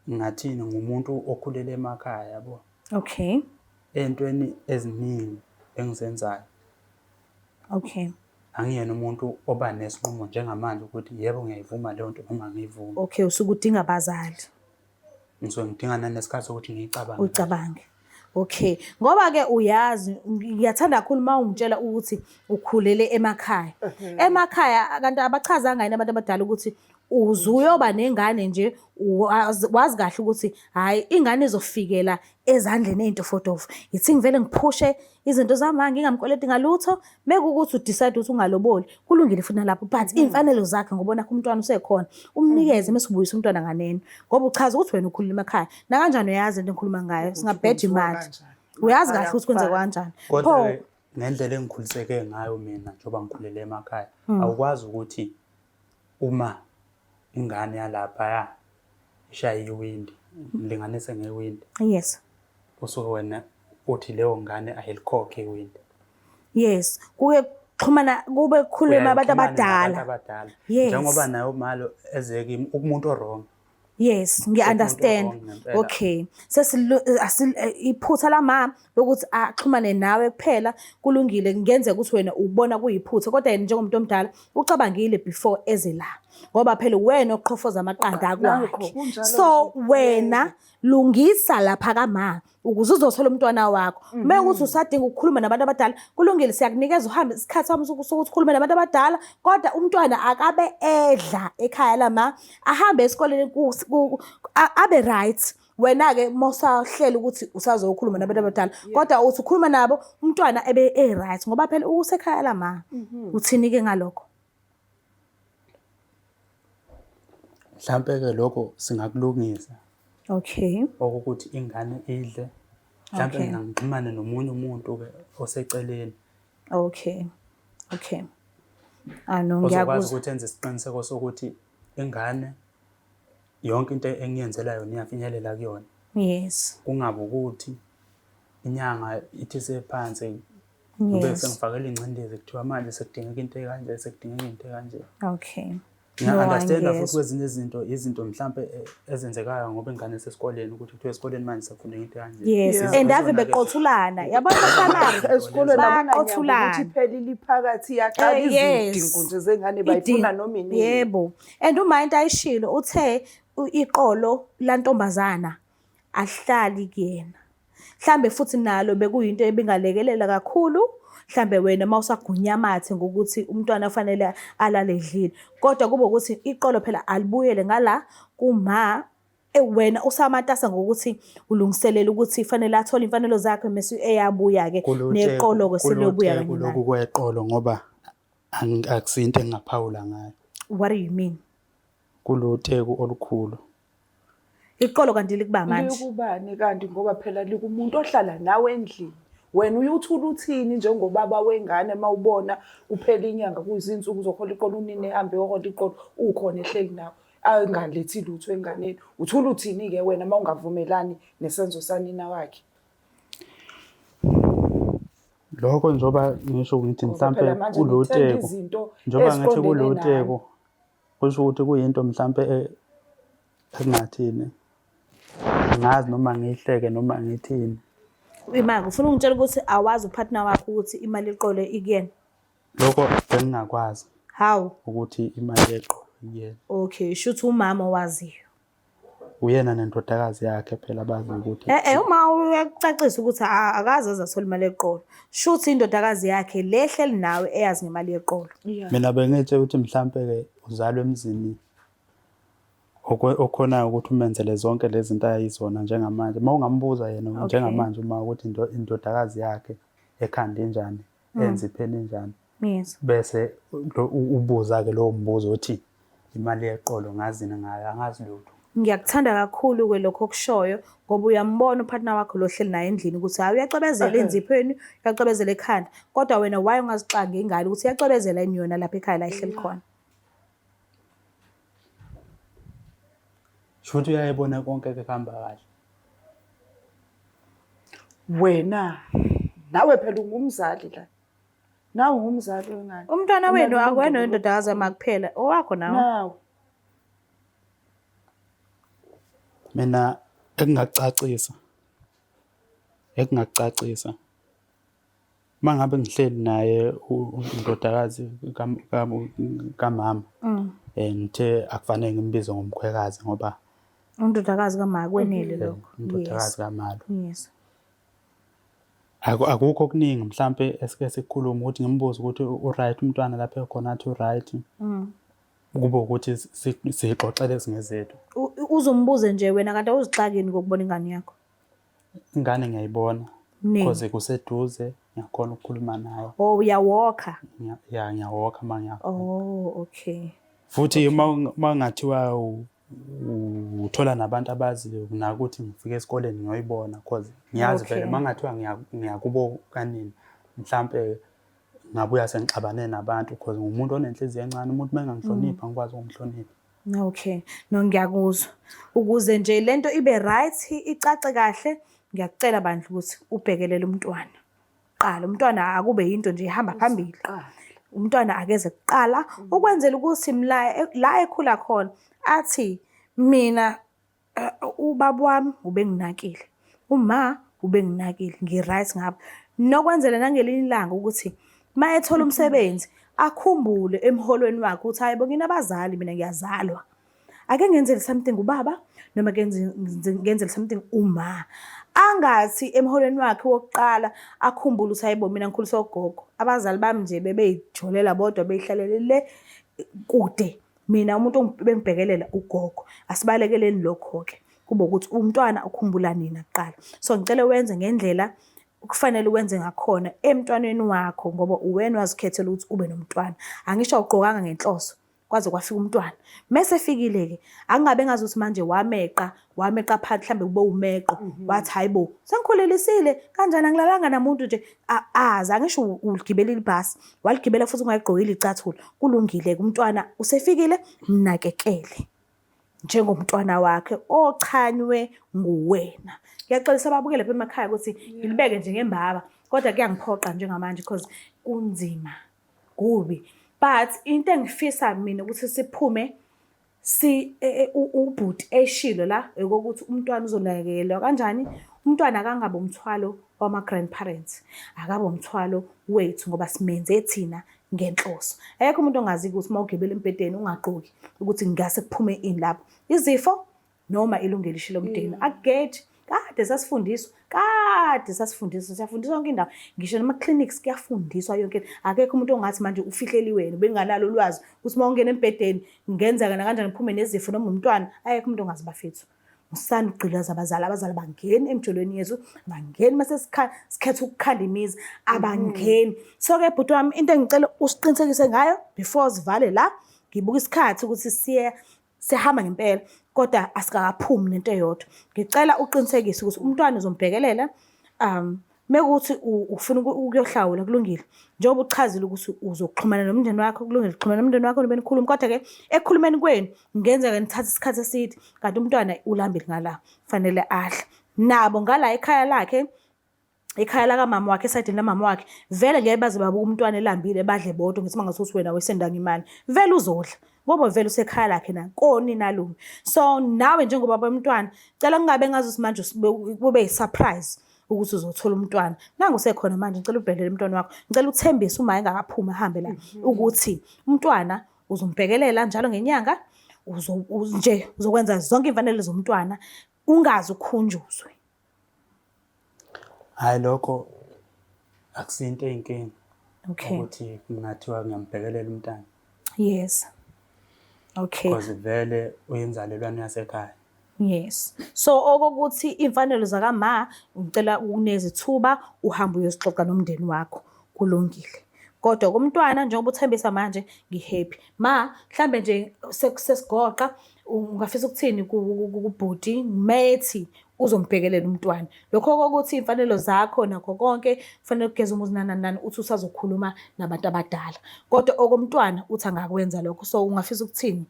ngathini ngumuntu okhulele emakhaya yabo. Okay. Entweni eziningi engizenzayo. Okay. Angiyena umuntu oba nesinqumo njengamanje ukuthi yebo ngiyayivuma leyo nto noma angiyivumi. Okay, usuke udinga abazali. Ngisuke ngidinga nanesikhathi sokuthi ngiyicabange. Uyicabange. Okay. Ngoba ke uyazi ngiyathanda kakhulu uma ungitshela ukuthi ukhulele emakhaya. Emakhaya kanti abachazanga yini abantu abadala ukuthi uzuyoba nengane nje wazi kahle ukuthi hhayi ingane izofikela ezandleni ey'ntofotofo. Yithi ngivele ngiphushe izinto zami ngingamkweleti ngalutho mekuwukuthi udecide ukuthi ungaloboli kulungile futhi nalapho but iy'mfanelo zakhe ngoba nakho umntwana usekhona umnikeze mese ubuyisa umntwana nganeno ngoba uchaza ukuthi wena ukhulile emakhaya nakanjani uyazi into engikhuluma ngayo singabheja imali uyazi kahle ukuthi kwenzeka kanjani pho ngendlela engikhuliseke ngayo mina njengoba ngikhulele emakhaya awukwazi ukuthi uma ingane yalaphaya ishaye iwindi ngilinganise ngewindi yes usuke wena uthi leyo ngane ayilikhokhe iwindi yes kuke kuxhumana kube kukhuluma abantu abadala abadala njengoba naye umalo eze kimi umuntu owrong Yes, ngiya-understand. Okay. Sesilu iphutha lama lokuthi axhumane nawe kuphela kulungile kungenzeka ukuthi wena ubona kuyiphutha kodwa yena njengomuntu omdala ucabangile before eze la. Ngoba phela wena oqhofoza amaqanda akwakhe. So wena lungisa lapha kama ukuze uzothola umntwana wakho. Uma ukuthi usadinga ukukhuluma nabantu abadala kulungile siyakunikeza uhambe isikhathi sami sokuthi ukhulume nabantu abadala kodwa umntwana akabe edla ekhaya lama ahambe esikoleni abe right. Wena-ke uma usahlela ukuthi usazokhuluma nabantu abadala kodwa uthi ukhuluma nabo umntwana ebe e-right ngoba phela usekhaya lama. Uthini-ke ngalokho? Mhlampe-ke lokho singakulungisa. Okay. Okukuthi ingane idle. Mhlampe Okay. mina ngixhumane nomunye umuntu-ke oseceleni. Okay. Okay. Ah no Ozokwazi ngiyakuzwa. ukuthi enze isiqiniseko sokuthi ingane yonke into engiyenzela yona iyafinyelela kuyona. Yes. Kungabi ukuthi inyanga ithi sephansi ngibe sengifakela ingcindezi kuthiwa manje sekudingeka into ekanje sekudingeka into ekanje. Okay. Ngiya-understand-a futhi kwezinye izinto izinto mhlampe ezenzekayo ngoba ingane isesikoleni ukuthi kuthiwa esikoleni manje sekufuneka into ekanje. Yes, Yeah. and ave beqothulana. Yabona bahlala Esikolweni akunanyanga ukuthi Baqothulana. iphelile iphakathi iyaqala Eh, yes. izidingo nje zengane bayifuna noma inini. Yebo. And uma into ayishilo uthe iqolo lantombazana alihlali kuyena. Mhlambe futhi nalo bekuyinto ebingalekelela kakhulu mhlambe wena uma usagunyamathe ngokuthi umntwana kufanele alale edlile. Kodwa kube ukuthi iqolo phela alibuyele ngala kuma wena usamatasa ngokuthi ulungiselela ukuthi fanele athole imfanelo zakhe mese eyabuya-ke neqolo-ke seliyobuya kanye naye. Kulokhu kweqolo ngoba akusinto engingaphawula ngayo. What do you mean? Kuloteku olukhulu. Iqolo kanti likuba manje. Likubani kanti ngoba phela likumuntu ohlala nawe endlini. Wena uyothula uthini njengobaba wengane uma ubona kuphela inyanga kuyizinsuku uzohola iqolo unini ehambe uyohola iqolo ukhona ehleli nawe angalethi lutho enganeni. Uthula uthini-ke wena uma ungavumelani nesenzo sanina wakhe? Lokho njengoba ngisho ngithi Ngoba mhlampe phela manje nithanda kuloteku izinto njengoba ngithi eziqondene nani. kuloteku kusho ukuthi kuyinto mhlampe engathini angazi noma ngiyihleke noma ngithini. Imali ufuna ungitshela ukuthi awazi upartner wakho ukuthi imali yeqolo ikuyena? Lokho bengingakwazi. Hawu. Ukuthi imali yeqolo ikuyena. Okay, shuthi umama owaziyo. Uyena nendodakazi yakhe phela bazi ukuthi Eh eh uma uyakucacisa ukuthi akaze azathola imali yeqolo. Shuthi indodakazi yakhe le ehleli nawe eyazi ngemali yeqolo. Mina bengitshe ukuthi mhlampe ke uzalwe emzini okhonayo ukuthi umenzele zonke lezi zinto ayizona njengamanje. Uma ungambuza yena njengamanje uma ukuthi indodakazi yakhe ekhanda injani. Enzipheni enjani. Yes. Bese ubuza-ke lowo mbuzo othi imali yeqolo ngazini ngayo, angazi lutho. Ngiyakuthanda kakhulu-ke lokho okushoyo ngoba uyambona upartner wakho lo ohleli naye endlini ukuthi hhayi uyacwebezela enzipheni, uyacwebezela ekhanda. Kodwa wena why ungazixaki ngengane ukuthi iyacwebezela yini yona lapha ekhaya la ihleli khona? Shuthi uyayibona konke ke kuhamba kahle. Wena nawe phela ungumzali la. Nawe ungumzali wengane. Umntwana wenu akuwena oyindodakazi yama kuphela, owakho nawe. Nawe. Mina engingakucacisa, engingakucacisa uma ngabe ngihleli naye undodakazi kamama ngithe akufanele ngimbize ngomkhwekazi ngoba Undodakazi kama kwenele lokho. Undodakazi kamalo. Yes. Akukho okuningi mhlampe esike sikukhulume ukuthi ngimbuze ukuthi u-right umntwana lapho ekhona athi u-right. Kube ukuthi siyixoxele ezingezethu. Uzombuze nje wena kanti awuzixakini ngokubona ingane yakho? Ingane ngiyayibona. Nini? Because kuseduze ngiyakhona ukukhuluma nayo. Oh, uyawokha? Ya, ngiyawokha uma ngiyakhona. Oh, okay. Futhi uma kungathiwa uthola nabantu abaziyo nakuthi ngifike esikoleni ngiyoyibona cause ngiyazi vele uma kungathiwa ngiyakubo kanini mhlampe ngabuya sengixabane nabantu cause ngumuntu onenhliziyo encane, umuntu uma engangihloniphi angikwazi ukumhlonipha. Okay, no ngiyakuzwa. Ukuze nje lento ibe right, icace kahle, ngiyakucela bandla ukuthi ubhekelele umntwana. Kuqala, umntwana akube yinto nje ihamba phambili. Umntwana akeze kuqala ukwenzela ukuthi la ekhula khona athi mina ubaba wami ubenginakile, uma ubenginakile, ngi-right ngapha. Nokwenzela nangelinye ilanga ukuthi uma ethola umsebenzi akhumbule emholweni wakhe ukuthi hayi bo nginabazali mina ngiyazalwa. Ake ngenzele something ubaba noma ngenzele something uma. Angathi emholweni wakhe wokuqala akhumbule ukuthi hayi bo mina ngikhuliswa ugogo. Abazali bami nje bebeyijolela bodwa beyihlalele le kude. Mina umuntu bengibhekelela ugogo. Asibalekeleni lokho-ke. Kube ukuthi umntwana ukhumbula nina kuqala. So ngicela wenze ngendlela kufanele wenze ngakhona emntwaneni wakho ngoba uwena wazikhethela ukuthi ube nomntwana. Angisho awugqokanga ngenhloso kwaze kwafika umntwana. Mese efikile-ke angabe ngazi ukuthi manje wameqa, wameqa phansi mhlambe kube umeqo wathi hayi bo sengikhulelisile kanjani angilalanga namuntu nje. Azi angisho uligibelile ibhasi, waligibela futhi ungayigqokile icathulo. Kulungile-ke umntwana usefikile, mnakekele njengomntwana wakhe ochanywe nguwena. Ngiyaxolisa ababukele lapha emakhaya ukuthi ngilibeke nje ngembaba, kodwa kuyangiphoqa njengamanje because kunzima, kubi. But into engifisa mina ukuthi siphume si ubhuti eshilo la ekokuthi umntwana uzonakekelwa kanjani. Umntwana akangabi umthwalo wama-grandparents, akabe umthwalo wethu ngoba simenze thina ngenhloso. Akekho umuntu ongazi ukuthi uma ugibela embhedeni ungagqoki ukuthi ngase kuphume ini lapho, izifo noma ilungelo ishilo lomndeni. Akugeji, kade sasifundiswa, kade sasifundiswa, siyafundiswa yonke indawo, ngisho nama-clinics kuyafundiswa yonke into. Akekho umuntu ongathi manje ufihleliwe benganalo ulwazi ukuthi uma ungena embhedeni kungenzeka nakanjani kuphume nezifo noma umntwana. Akekho umuntu ongazi bafethu. Musani ukugqilaza abazali, abazali abangeni emjolweni yethu, abangeni mase sikhetha ukukhanda imizi, abangeni. So-ke bhuti wami, into engicela usiqinisekise ngayo before sivale la, ngibuka isikhathi ukuthi siye sihamba ngempela kodwa asikakaphumi nento eyodwa. Ngicela uqinisekise ukuthi umntwana uzombhekelela, mekuwukuthi ufuna ukuyohlawula kulungile. Njengoba uchazile ukuthi uzoxhumana nomndeni wakho kulungile, xhumana nomndeni wakho nibe nikhuluma. Kodwa-ke ekukhulumeni kwenu kungenzeka nithathe isikhathi eside kanti umntwana ulambile ngala, kufanele adle. Nabo ngala ekhaya lakhe, ekhaya lakamama wakhe, esayidini lamama wakhe, vele ngeke baze babuke umntwana elambile badle bodwa ngithi uma ngasuthi wena wesendanga imali. Vele uzodla ngoba vele usekhaya lakhe na koninalume. So nawe njengobaba womntwana, cela kungabe ngazuthi manje kube yi-surprise ukuthi uzothola umntwana. Nangu usekhona manje, ngicela ubhekelele umntwana wakho. Ngicela uthembise uma engakaphumi ahambe la ukuthi umntwana uzombhekelela njalo ngenyanga, nje uzokwenza zonke imfanelo zomntwana, ungaze ukhunjuzwe. Hhayi, lokho akusinto eyinkinga. Okay. Ukuthi kungathiwa ngiyambhekelela umntana. Yes. Okay. Because vele uyinzalelwane yasekhaya. Yes. So okokuthi imfanelo zakama, ngicela ukunezithuba uhambe uyozixoxa nomndeni wakho. Kulungile. Kodwa kumntwana njengoba uthembisa manje ngi-happy. Ma mhlambe nje sesigoqa ungafisa ukuthini kubhuti methi uzombhekelela umntwana. Lokho kokuthi iy'mfanelo zakho nakho konke kufanele ugeze umuzi nani nani nani uthi usazokhuluma nabantu abadala. Kodwa okomntwana uthi angakwenza lokho. So ungafisa ukuthini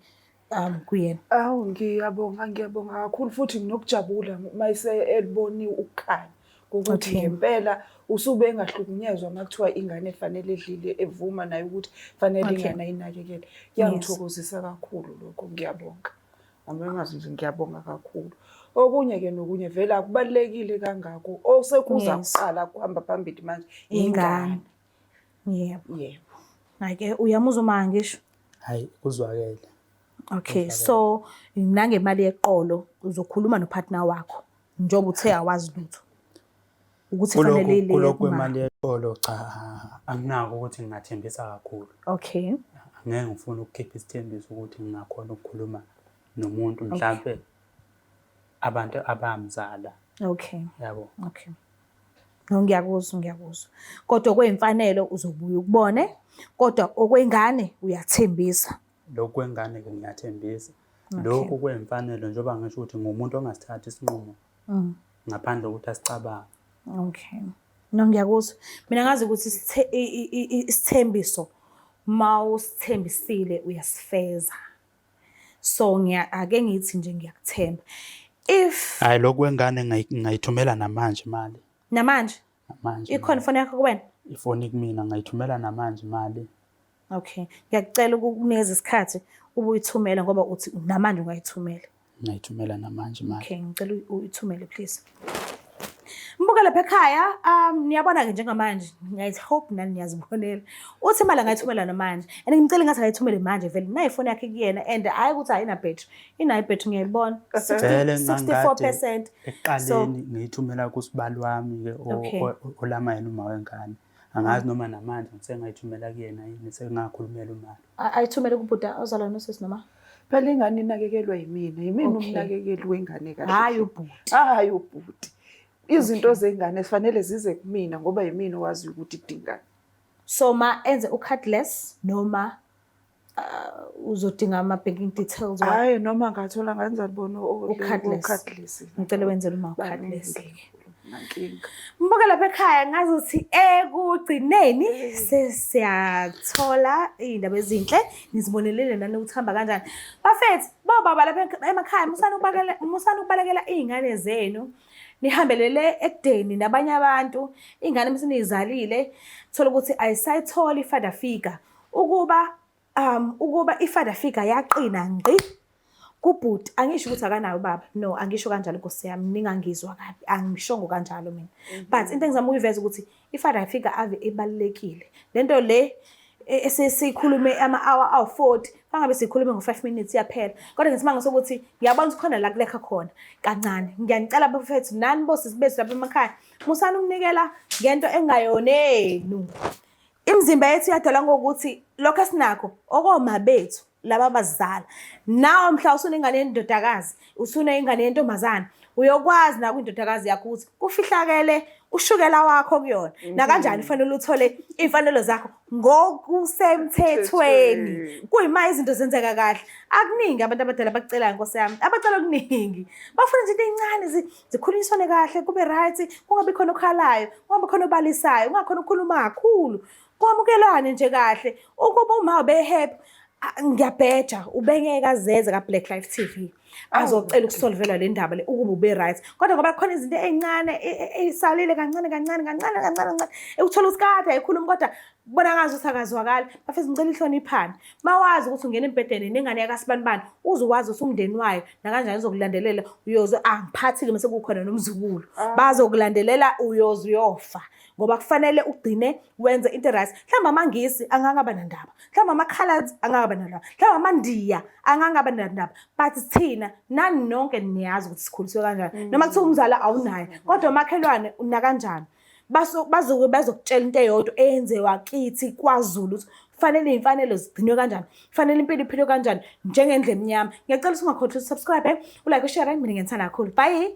kuyena? Awu ngiyabonga, ngiyabonga kakhulu futhi nginokujabula mayise eliboniwe ukukhanya kokuthi ngempela usube engahlukunyezwa uma kuthiwa ingane efanele edlile evuma naye ukuthi fanele ingane ayinakekele. Kuyangithokozisa kakhulu lokho, ngiyabonga. Ngamanye nje ngiyabonga kakhulu. Okunye-ke nokunye vele akubalulekile kangako osekuza kuqala kuhamba phambili manje ingane. Yebo. Yebo. Hhayi-ke uyamuzwa uma ngisho? Hhayi kuzwakele. Okay, so nangemali yeqolo uzokhuluma nopartner wakho njengoba uthe awazi lutho. Ukuthi fanele ile Kulokhu kwemali yeqolo cha anginako ukuthi ngingathembisa kakhulu. Okay. Angeke ngifune ukukhipha isithembiso ukuthi ngingakhona ukukhuluma nomuntu mhlampe abantu abamzala. Okay. Yabo. Okay. No ngiyakuzwa ngiyakuzwa. Kodwa kweyimfanelo uzobuya ukubone, kodwa okwengane uyathembisa. Lokhu kwengane ke ngiyathembisa. Lokhu kwemfanelo njengoba ngisho ukuthi ngumuntu ongasithathi isinqumo ngaphandle kokuthi asicabange. Okay. No ngiyakuzwa. Mina ngazi ukuthi isithembiso mawusithembisile uyasifeza. So ngiya ake ngithi nje ngiyakuthemba. If Hayi lokhu kwengane ngingayithumela namanje imali. Namanje? Namanje. Ikhona ifoni yakho kuwena? Ifoni kumina ngingayithumela namanje imali. Okay. Ngiyakucela ukukunikeza isikhathi ubuyithumela ngoba uthi namanje ungayithumela. Ngayithumela namanje imali. Okay, ngicela uyithumele please. Mbuka lapha ekhaya, niyabona ke njengamanje, ngiyazi hope nani niyazibonela. Uthi imali angayithumela namanje. And ngimcela ngathi akayithumele manje vele. Nayi ifoni yakhe kuyena and hayi ukuthi ayina battery. Inayo battery ngiyayibona. Vele 64%. Ekuqaleni ngiyithumela kusibali wami ke olama yena uma wengane. Angazi noma namanje ngisengayithumela kuyena yini sengakhulumela umama. Ayithumele kubhuda ozalwa nosisi noma? Phela ingane inakekelwa yimina, yimina umnakekeli wengane kahle. Hayi ubhuti. Hayi ubhuti. Izinto zengane sifanele zize kumina ngoba yimina owaziyo ukuthi idingani. So ma enze u-cardless noma uzodinga ama-banking details? Hhayi noma ngathola ngenza bona u-cardless. Ngicela wenzele uma u-cardless. Nankinga. Mbuka lapha ekhaya ngazi ukuthi ekugcineni sesiyathola iy'ndaba ezinhle nizibonelele nani ukuthi hamba kanjani. Bafethu, bobaba lapha emakhaya musani ukubalekela musani ukubalekela iy'ngane zenu. Nihambelele ekudeni nabanye abantu, ingane meseniyizalile, thola ukuthi ayisayitholi i-father figure. Ukuba ukuba i-father figure yaqina ngqi kubhuti, angisho ukuthi akanayo ubaba, no angisho kanjalo Nkosi yami, ningangizwa kabi, angishongo kanjalo mina. But into engizama ukuyiveza ukuthi i-father figure ave ibalulekile. Lento le esesiyikhulume ama-hour awu-40, fangabe siyikhulume ngo-5 minutes iyaphela. Kodwa ngesimanga sokuthi ngiyabona ukuthi khona la kulekha khona kancane. Ngiyanicela bafethu nani bosisi bethu lapha emakhaya, musani ukunikela ngento engayona enu. Imizimba yethu yadalwa ngokuthi lokho esinakho okoma bethu laba abazala. Nawe mhla usunengane yendodakazi, usunengane yentombazane, uyokwazi naku indodakazi yakho ukuthi kufihlakele ushukela wakho kuyona. Nakanjani kufanele uthole iy'mfanelo zakho ngokusemthethweni. Kuyima izinto zenzeka kahle. Akuningi abantu abadala abakucelayo Nkosi yami. Abacela okuningi. Bafuna nje into encane zikhulunyiswane kahle kube right, kungabi khona okhalayo, kungabi khona obalisayo, kungakhona ukukhuluma kakhulu. Kwamukelwane nje kahle. Ukuba uma ube happy, ngiyabheja ubengeke azeze ka Black Life TV. Azocela ukusolvelwa le ndaba le ukuba ube right. Kodwa ngoba khona izinto ezincane ezisalile kancane kancane kancane kancane kancane. Ekuthola ukuthi kade ayikhuluma kodwa kubona ngazi ukuthi akazwakali. Bafethu ngicela ihloniphane. Mawazi ukuthi ungena embhedeni nengane yakasibanibani, uzowazi ukuthi umndeni wayo nakanjani uzokulandelela uyoze angiphathi-ke mase kukhona nomzukulu. Bazokulandelela uyoze uyofa. Ngoba kufanele ugcine wenze into right. Mhlawumbe amaNgisi angangaba nandaba. Mhlawumbe ama-Coloureds angangaba nandaba. Mhlawumbe amaNdiya angangaba nandaba. But thina nani nonke niyazi ukuthi sikhuliswe kanjani. Noma kuthiwa umzala awunaye, kodwa umakhelwane unakanjani. Bazoke bazokutshela into eyodwa eyenziwa kithi kwaZulu ukuthi kufanele iy'mfanelo zigcinwe kanjani, kufanele impilo iphilwe kanjani njengendlu emnyama. Ngiyacela ukuthi ungakhohlwa ukuthi subscribe, ulike, ushare, mina ngiyanithanda kakhulu. Bye.